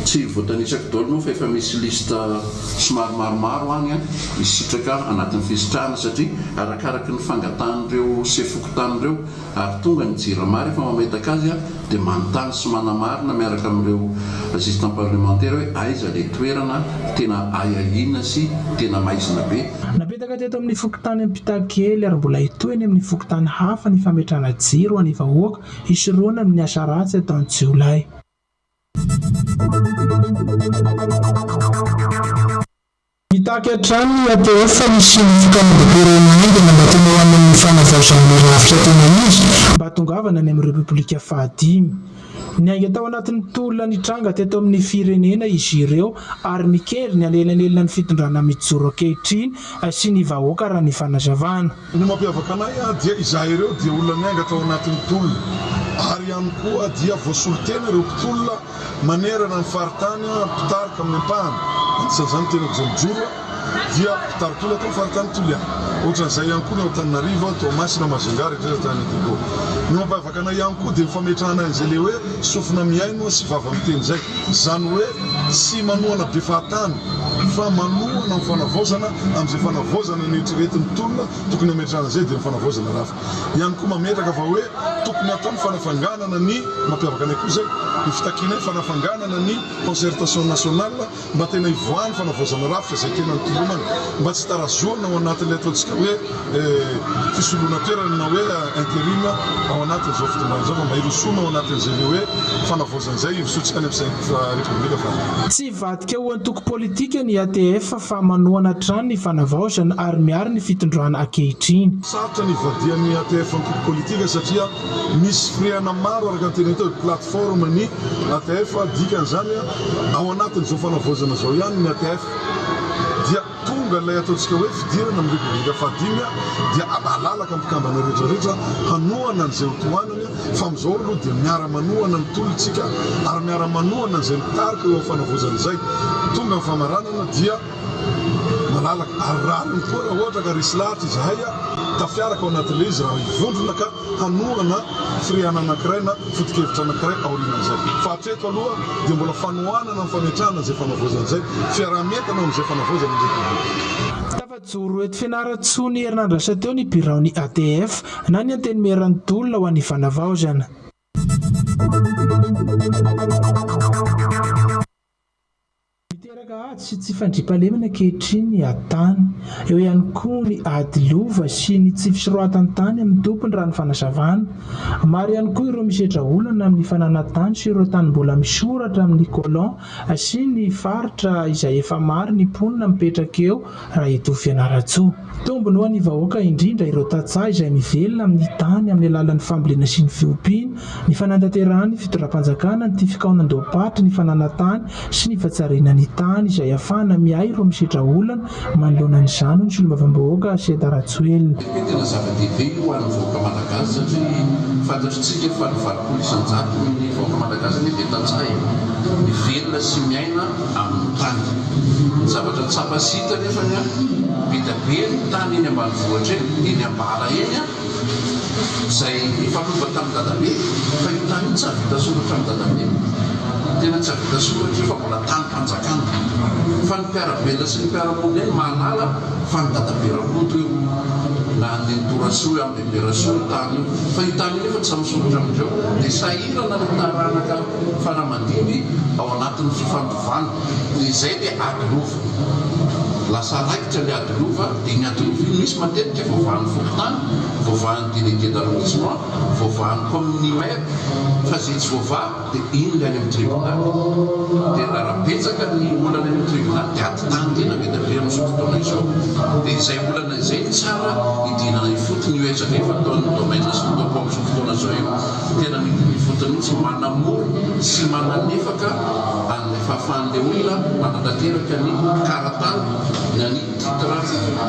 Tsy voatanisako daholo moa fa efa misy liste somary maromaro any hisitraka anatin'ny fisitrahana satria arakaraky ny fangatahan'ireo sefo fokontany ireo ary tonga ny jirama rehefa mametaka azy dia manontany sy manamarina miaraka amin'ireo assistant parlementaire hoe aiza ilay toerana tena ahiahiana sy tena maizina be. Napetaka teto amin'ny fokontany Ampitakely ary mbola hitohy any amin'ny fokontany hafa ny fametrahana jiro ho an'ny vahoaka hisorohana amin'ny asa ratsy ataon'ny jiolahy. Mitaky hatrany ny ATF ny hisian'ny fikaonandoham-pirenena haingana mba tena ho any amin'ny fanavaozana ny rafitra tena izy mba hahatongavana any amin'ny Repoblika fahadimy. Niainga tao anatin'ny tolona nitranga teto amin'ny firenena izy ireo ary mikendry ny hanelanelana ny fitondrana mijoro ankehitriny sy ny vahoaka raha ny fanazavana. Ny mampiavaka anay dia izahay ireo dia olona niainga tao anatin'ny tolona ary ihany koa dia voasolo tena ireo mpitolona manerana ny faritany mpitarika amin'ny ampahany, anisan'izany ny tenako izay mijoro dia mpitari-tolona tao amin'ny faritany Toliara. Ohatran'izay ihany koa ny ao Antananarivo, Toamasina, Majunga rehetra rehetra tany Diego. Ny mampiavaka anay ihany koa dia ny fametrahana an'izay le hoe sofina mihaino sy vava miteny izay. Izany hoe tsy manohana be fahatany fa manohana ny fanavaozana amin'izay fanavaozana noeritreretin'ny tolona tokony hametrahana izay dia ny fanavaozana rafitra. Ihany koa mametraka fa hoe tokony hatao ny fanafanganana ny, mampiavaka anay koa izay, ny fitakianay fanafanganana ny concertation nationale mba tena hivoahan'ny fanavaozana rafitra izay tena nitolomana mba tsy hitarazohana ao anatin'ilay ataontsika hoe fisoloana toerana na hoe interim ao anatin'izao fitondrana izao fa mba hirosoana ao anatin'izay ilay hoe fanavaozana izay hirosoantsika any amin'ny Repoblika faharoa. Tsy hivadika ho antoko politika ny ATF fa manohana hatrany ny fanavaozana ary miaro ny fitondrana ankehitriny. Sarotra ny hivadihan'ny ATF antoko politika satria misy firehana maro araka ny teny atao hoe plateforme ny ATF, dikan'izany ao anatin'izao fanavaozana izao ihany ny ATF dia tonga ilay ataontsika hoe fidirana amin'ny Repoblika fahadimy dia malalaka ny mpikambana rehetra rehetra hanohana an'izay ho tohanany fa amin'izao aloha dia miara-manohana ny tolona isika ary miara-manohana an'izay mitarika eo amin'ny fanavaozana izay tonga ny famaranana dia malalaka ary rariny koa raha ohatra ka resy lahatra izahay tafiaraka ao anatin'ilay izy raha hivondrona ka hanohana firehana anankiray na foto-kevitra anankiray aorianan'izay. Fa hatreto aloha dia mbola fanohanana ny fametrahana izay fanavaozana izay, fiaraha-mientana ao amin'izay fanavaozana ny Repoblika. Tafajoro eto Fianarantsoa ny herinandro lasa teo ny biraon'ny ATF na ny Antenimieran'ny tolona ho an'ny fanavaozana. Miteraka ady sy tsy fandriampahalemana ankehitriny ny ady tany. Eo ihany koa ny ady lova sy ny tsy fisoratany tany amin'ny tompony raha ny fanazavana. Maro ihany koa ireo misedra olana amin'ny fananan-tany sy ireo tany mbola misoratra amin'ny colon sy ny faritra izay efa maro ny mponina mipetraka eo raha eto Fianarantsoa. Tombony ho an'ny vahoaka indrindra ireo tantsaha izay mivelona amin'ny tany amin'ny alalan'ny fambolena sy ny fiompiana, ny fanantanterahan'ny fitondram-panjakana ny fikaonan-doham-paritry ny fananan-tany sy ny fatsarina ny tany izay ahafahana miahy ireo misedra olana manoloana an'izany hoy ny solombavambahoaka Seta Rajoelina. Dia tena zava-dehibe io ho an'ny vahoaka malagasy satria fantatritsika fa ny 80 isan-jaton'ny vahoaka malagasy anie dia tantsaha e! Mivelona sy miaina amin'ny tany. Ny zavatra tsapa sy hita nefany an, be dia be ny tany eny ambanivohitra eny, eny ambala eny an, izay efa lova tamin'i dadabe, fa io tany io tsy hahavita soratra amin'i dadabe. Tena tsy hahavita soratra io fa mbola tanim-panjakana. Fa ny mpiara-belona sy ny mpiara-monina eny mahalala fa an'i dadabe Rakoto io, na an'i nenitoa Rasoa io, an'i bebe Rasoa io tany io. Fa io tany io nefa tsy misoratra amindreo. Dia sahirana ny taranaka fara-mandimby ao anatin'ny fifandovana. Dia izay ilay ady lova. Lasa raikitra ilay ady lova, dia iny ady lova iny misy matetika voavahan'ny fokontany, voavahan'ny délégué d'arrondissement, voavahan'ny commune maire, fa izay tsy voavaha dia iny ilay any amin'ny tribonaly. Dia raha betsaka ny olana any amin'ny tribonaly dia ady tany tena be dia be amin'izao fotoana izao. Dia izay olana izay no tsara hidinana ifotony io ezaka efa ataon'ny domaine sy ny topo amin'izao fotoana izao io. Tena midina ifotony mihitsy manamora sy manalefaka an'ilay fahafahan'ilay olona manatanteraka ny karatany na ny titre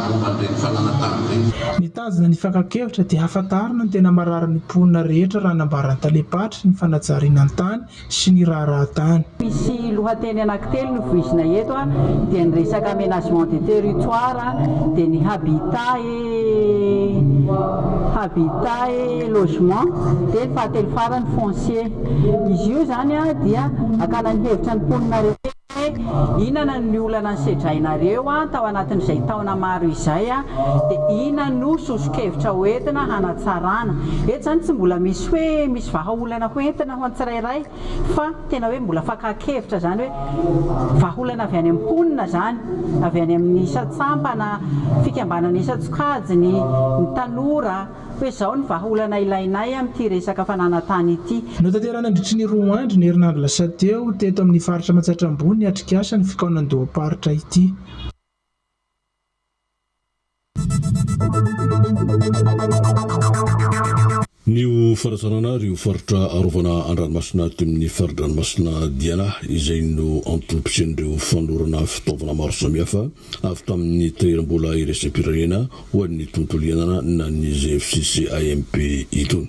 momba an'ireny fananantany ireny. Ny tanjona ny fakan-kevitra dia hahafantarana ny tena marary ny mponina rehetra raha nambaran'ny talem-paritry ny fanajariana ny tany sy ny raharaha-tany. Misy lohateny anankitelo no voizina eto dia ny resaka aménagement des territoires, dia ny habitat et habitat et logement, dia ny fahatelo farany foncier. Izy io izany dia hakana ny hevitra ny mponina. Fanontanianareo hoe inona ny olana nosedrainareo tao anatin'izay taona maro izay dia inona no soso-kevitra hoentina hanatsarana. Eto izany tsy mbola misy hoe misy vahaolana hoentina ho an'ny tsirairay fa tena hoe mbola fakan-kevitra izany hoe vahaolana avy any amin'ny mponina izany, avy any amin'ny isan-tsampana, fikambanana isan-tsokajiny, ny tanora. Hoe izao ny vahaolana ilainay amin'ity resaka fananan-tany ity. Notanterahina nandritry ny roa andro ny herinandro lasa teo, teto amin'ny faritra Matsiatra Ambony ny atrikasa ny fikaonandoham-paritra ity. Ny ho fanatsarana ireo faritra arovana an-dranomasina aty amin'ny fari-dranomasina Diana izay no antom-pisian'ireo fanolorana fitaovana maro samihafa avy tamin'ny tahirim-bola iraisam-pirenena ho an'ny tontolo iainana na ny GFCCAMP itony.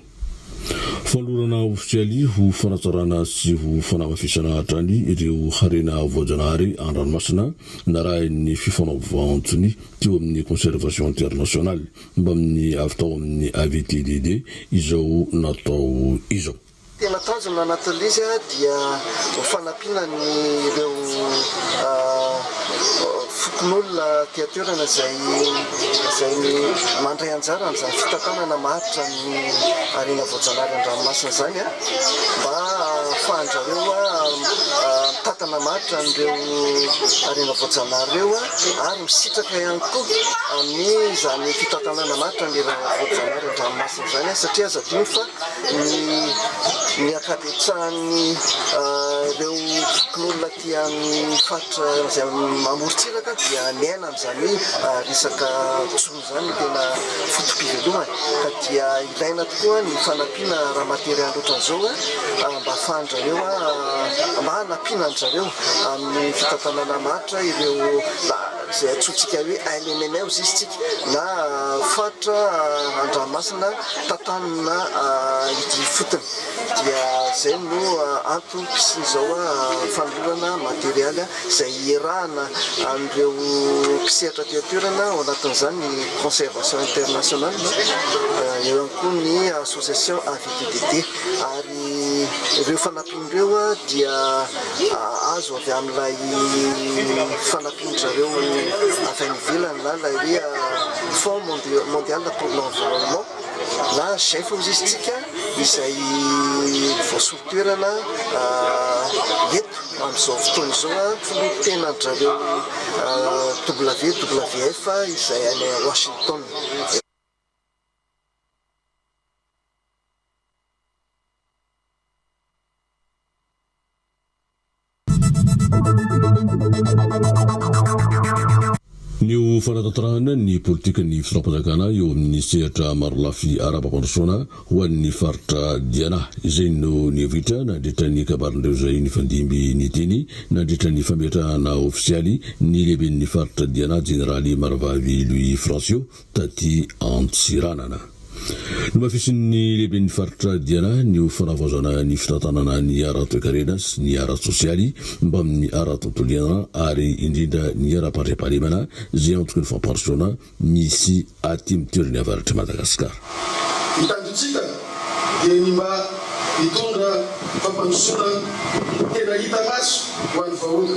Fanolorana ofisialy ho fanatsarana sy ho fanamafisana hatrany ireo harena voajanahary an-dranomasina narahin'ny fifanaovan-tsonia teo amin'ny Conservation International mbamin'ny avy tao amin'ny AVTDD izao natao izao. Tena tanjona anatin'ilay izy dia ho fanampiana ny ireo fokonolona aty an-toerana izay izay mandray anjara amin'izany fitantanana maharitra ny harena voajanahary an-dranomasina izany mba hahafahan-dry zareo mitantana maharitra an'ireo harena voajanahary ireo ary misitraka ihany koa amin'izany fitantanana maharitra ny harena voajanahary an-dranomasina izany satria aza adino fa ny ny ankabetsahan'ny ireo fokonolona aty amin'ny faritra izay amorontsiraka dia miaina amin'izany hoe resaka jono izany no tena foto-pivelomany ka dia ilaina tokoa ny fanampiana ara-materialy ohatran'izao mba ahafahan-dry zareo mba hanampiana an-dry zareo amin'ny fitantanana maharitra ireo izay antsointsika hoe LMMA hozy izy tsika na faritra an-dranomasina tantanina ety ifotony dia izay no antom-pisian'izao fanolorana materialy izay iarahana an'ireo mpisehatra aty an-toerana ao anatin'izany ny Conservation International, eo ihany koa ny Association AVTDD ary ireo fanampiana ireo dia azo avy amin'ilay fanampian-dry zareo avy any ivelany na ilay hoe Fonds mondial pour l'environnement na GEF hozy izy tsika izay voasolo toerana eto amin'izao fotoana izao filoha tenan-dry zareo WWF izay any Washington. Ny ho fanatanterahana ny politikan'ny fitondram-panjakana eo amin'ny sehatra marolafy ara-pampandrosoana ho an'ny faritra Diana, izay no nivoitra nandritra ny kabarin'ireo izay nifandimby niteny nandritra ny fametrahana ofisialy ny lehiben'ny faritra Diana Jeneraly Maravavy Louis Francio taty Antsiranana. Nomafisin'ny lehiben'ny faritra Diana ny ho fanavaozana ny fitantanana ny ara-toekarena sy ny ara-tsosialy mbamin'ny ara-tontolo iainana ary indrindra ny ara-pandriampahalemana izay antoky ny fampandrosoana misy aty amin'ny toerany avaratr'i Madagasikara. Ny tanjontsika dia ny mba hitondra fampandrosoana tena hita maso ho an'ny vahoaka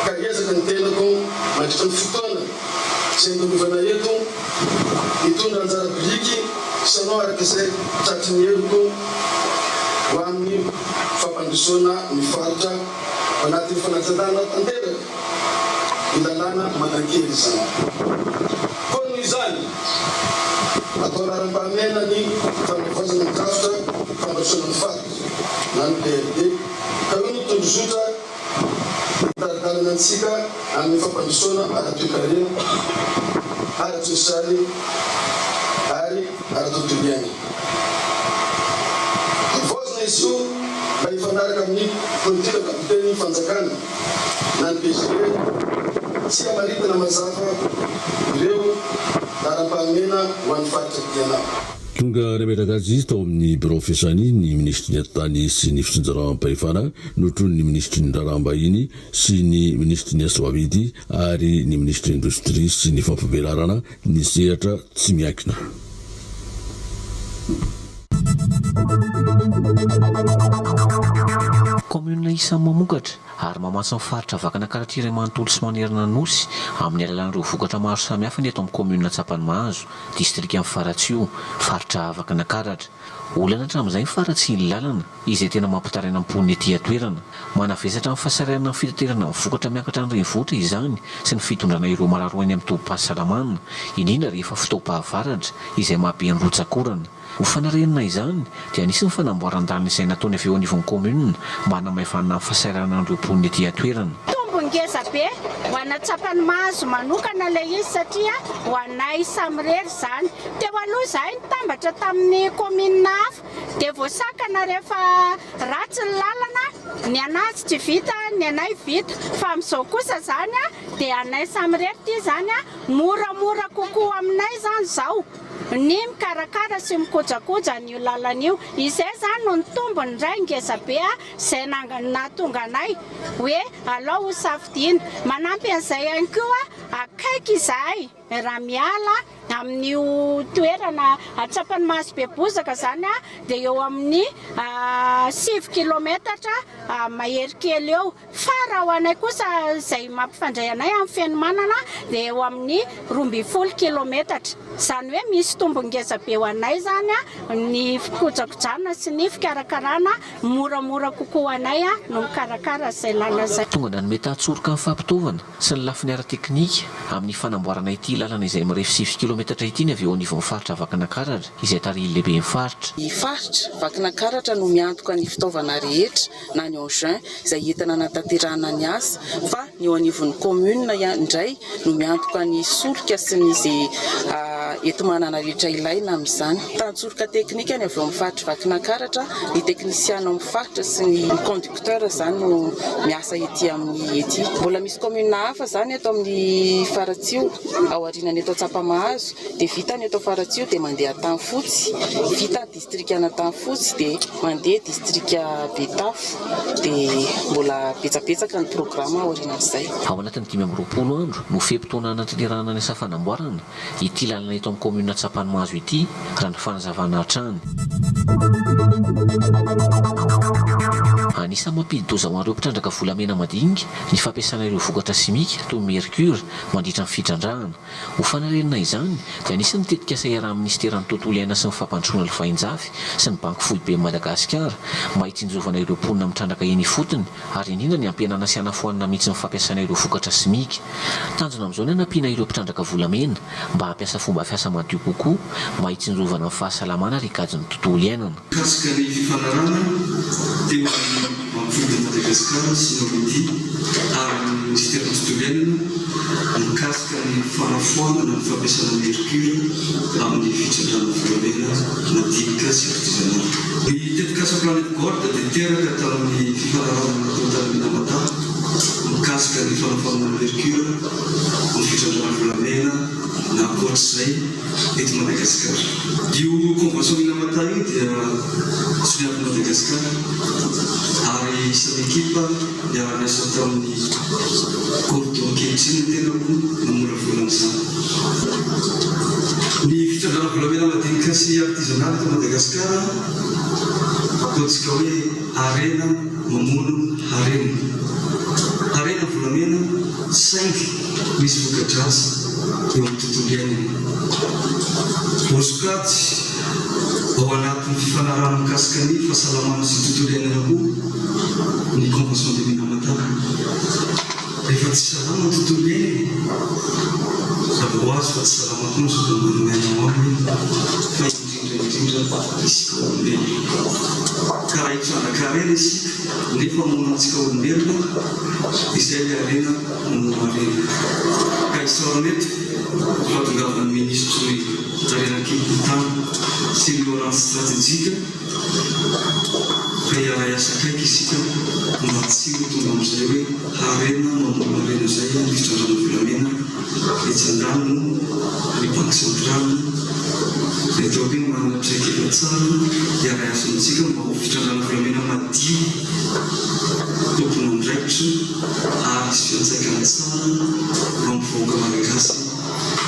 ka hiezaka ny tenako mandritra ny fotoana izay andalovana eto hitondra anjara biriky sy hanao araka izay tratry ny heriko ho amin'ny fampandrosoana ny faritra ao anatin'ny fanatsarana tanteraka ny lalàna manan-kery izany. Koa noho izany, atao laharam-pahamehana ny fanavaozana ny drafitra fampandrosoana ny faritra na ny PRD ka io no tondrozotra Mitari-dalana antsika amin'ny fampandrosoana ara-toekarena, ara-tsosialy ary ara-tontolo iainana. Havaozina izy io mba hifanaraka amin'ny politika ankapoben'ny fanjakana na ny PGE sy hamaritana mazava ireo laharam-pahamehana ho an'ny faritra Diana. Tonga nametraka azy tao amin'ny birao fiasany ny minisitry ny Atitany sy ny fitsinjaram-pahefana, notronin'ny minisitry ny Raharaham-bahiny sy ny minisitry ny Asa vaventy ary ny minisitry ny Indostria sy ny fampivelarana ny sehatra tsy miankina. Kaominina isan'ny mamokatra ary mamatsy ny faritra Vakinankaratra iray manontolo sy manerana ny Nosy amin'ny alalan'ireo vokatra maro samihafa ny eto amin'ny kaominina Tsapanimahazo, distrikan'i Faratsiho, faritra Vakinankaratra. Olana hatramin'izay ny faharatsian'ny lalana izay tena mampitaraina ny mponina ety an-toerana. Manavesatra ny fahasahiranana amin'ny fitaterana ny vokatra miakatra ny renivohitra izany sy ny fitondrana ireo marary ho any amin'ny tobim-pahasalamana, indrindra rehefa fotoam-pahavaratra izay mahabe ny rotsak'orana. Ho fanarenana izany dia nisy ny fanamboaran-dalana izay nataony avy eo anivon'ny kaominina mba hanamaivanana ny fahasahiranan'ireo mponina ety an-toerana. Tombony ngeza be ho ana Tsapanimahazo manokana ilay izy satria ho anay samirery izany. Teo aloha izahay nitambatra tamin'ny kaominina hafa dia voasakana rehefa ratsy ny lalana, ny anazy tsy vita, ny anay vita. Fa amin'izao kosa izany dia anay samirery ity izany, moramora kokoa aminay izany izao. Ny mikarakara sy mikojakoja an'io lalana io. Izay izany no nitombony indray ngeza be izay nahatonga anay hoe alao ho safidiana. Manampy an'izay ihany koa akaiky izahay raha miala amin'io toerana Antsampanimahazo Bebozaka izany dia eo amin'ny sivy kilometatra mahery kely eo. Fa raha ho anay kosa izay mampifandray anay amin'ny fenomanana dia eo amin'ny 12 kilometatra. Izany hoe misy tombony ngeza be ho anay izany ny fikojakojana sy ny fikarakarana, moramora kokoa ho anay no mikarakara izay lalana izay. Tonga nanome tantsoroka ny fampitaovana sy ny lafiny ara-teknika amin'ny fanamboarana ity lalana izay mirefy sivy kilometatra ity ny avy eo anivon'ny faritra Vakinankaratra izay tarihin'ny lehiben'ny faritra. Ny faritra Vakinankaratra no miantoka ny fitaovana rehetra na ny engin izay entina hanatanterahana ny asa fa ny eo anivon'ny commune indray no miantoka ny solika sy ny izay enti-manana rehetra ilaina amin'izany. Tantsoroka teknika ny avy eo amin'ny faritry Vakinankaratra, ny teknisiana ao amin'ny faritra sy ny conducteur izany no miasa ety amin'ny ety. Mbola misy commune hafa izany eto amin'ny Faratsiho, aorianan'ny eto Antsapamahazo dia vita ny eto Faratsiho dia mandeha Antanifotsy, vita ny Distrikan'Antanifotsy dia mandeha distrika Betafo dia mbola betsabetsaka ny programa aorianan'izay. Ao anatin'ny 25 andro no fe-potoana hanatanterahana ny asa fanamboarana ity lalana eto amin'ny kaominina Tsapanimahazo ity, raha ny fanazavana hatrany. Anisan'ny mampidi-doza ho an'ireo mpitrandraka volamena madinika ny fampiasana ireo vokatra simika toy ny mercure mandritra ny fitrandrahana. Ho fanarenana izany dia anisan'ny tetikasa iarahan'ny Minisiteran'ny Tontolo iainana sy ny Fampandrosoana Lovainjafy sy ny Banky Foiben'i Madagasikara mba hitsinjovana ireo mponina mitrandraka eny ifotony ary indrindra ny hampihenana sy hanafoanana mihitsy ny fampiasana ireo vokatra simika. Tanjona amin'izao ny hanampiana ireo mpitrandraka volamena mba hampiasa fomba fiasa madio kokoa mba hitsinjovana ny fahasalamana ary hikajy ny tontolo iainana. Mikasika ny fifanarahana teo amin'ny Banky Foiben'i Madagasikara sy ny OMD ary ny Minisiteran'ny Tontolo Iainana mikasika ny fanafoanana ny fampiasana mercure amin'ny fitrandrahana volamena madinika sy artizanal. Ny tetikasa Planet Gold dia teraka tamin'ny fifanarahana natao tany Minamata mikasika ny fanafoanana ny mercure amin'ny fitrandrahana volamena na ankoatr'izay. eto Madagasikara. Io Convention Minamata io dia soniavin'i Madagasikara ary isan'ny ekipa niara-niasa tamin'ny Cordo ankehitriny ny tenako namolavola an'izany. Ny fitrandrahana volamena madinika sy artizanaly eto Madagasikara ataontsika hoe harena mamono harena. Harena volamena saingy misy voka-dratsy eo amin'ny tontolo iainana. Voasokajy ao anatin'ny fifanarahana mikasika ny fahasalamana sy tontolo iainana koa ny Convention de Minamata. Rehefa tsy salama ny tontolo iainana, mazava ho azy fa tsy salama koa ny zava-manan'aina ao aminy, fa indrindra indrindra isika olombelona. Ka raha hitrandraka harena isika nefa hamono antsika olombelona, izay ilay harena no harena. Ka isaorana eto ny fahatongavan'ny minisitry ny harena an-kibon'ny tany sy ny loharano stratejika fa hiara-hiasa akaiky isika mba tsy ho tonga amin'izay hoe harena mamono harena izay ny fitrandrahana volamena etsy andaniny ny banky centrale dia ataoko hoe manana traikefa tsara hiara-hiasa amintsika mba ho fitrandrahana volamena madio tompon'andraikitra ary hisy fiantraikany tsara amin'ny vahoaka malagasy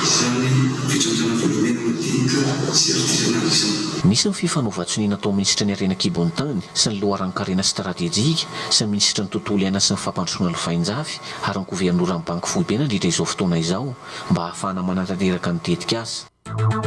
izany fitrandrahana volamena. madinika sy artizanaly izany. Nisy ny fifanaovan-tsonia natao minisitry ny Harena an-kibon'ny tany sy ny loharanon-karena stratejika sy ny minisitry ny Tontolo iainana sy ny fampandrosoana lovainjafy ary ny governoran'ny Banky foibe nandritra izao fotoana izao mba hahafahana manatanteraka ny tetikasa.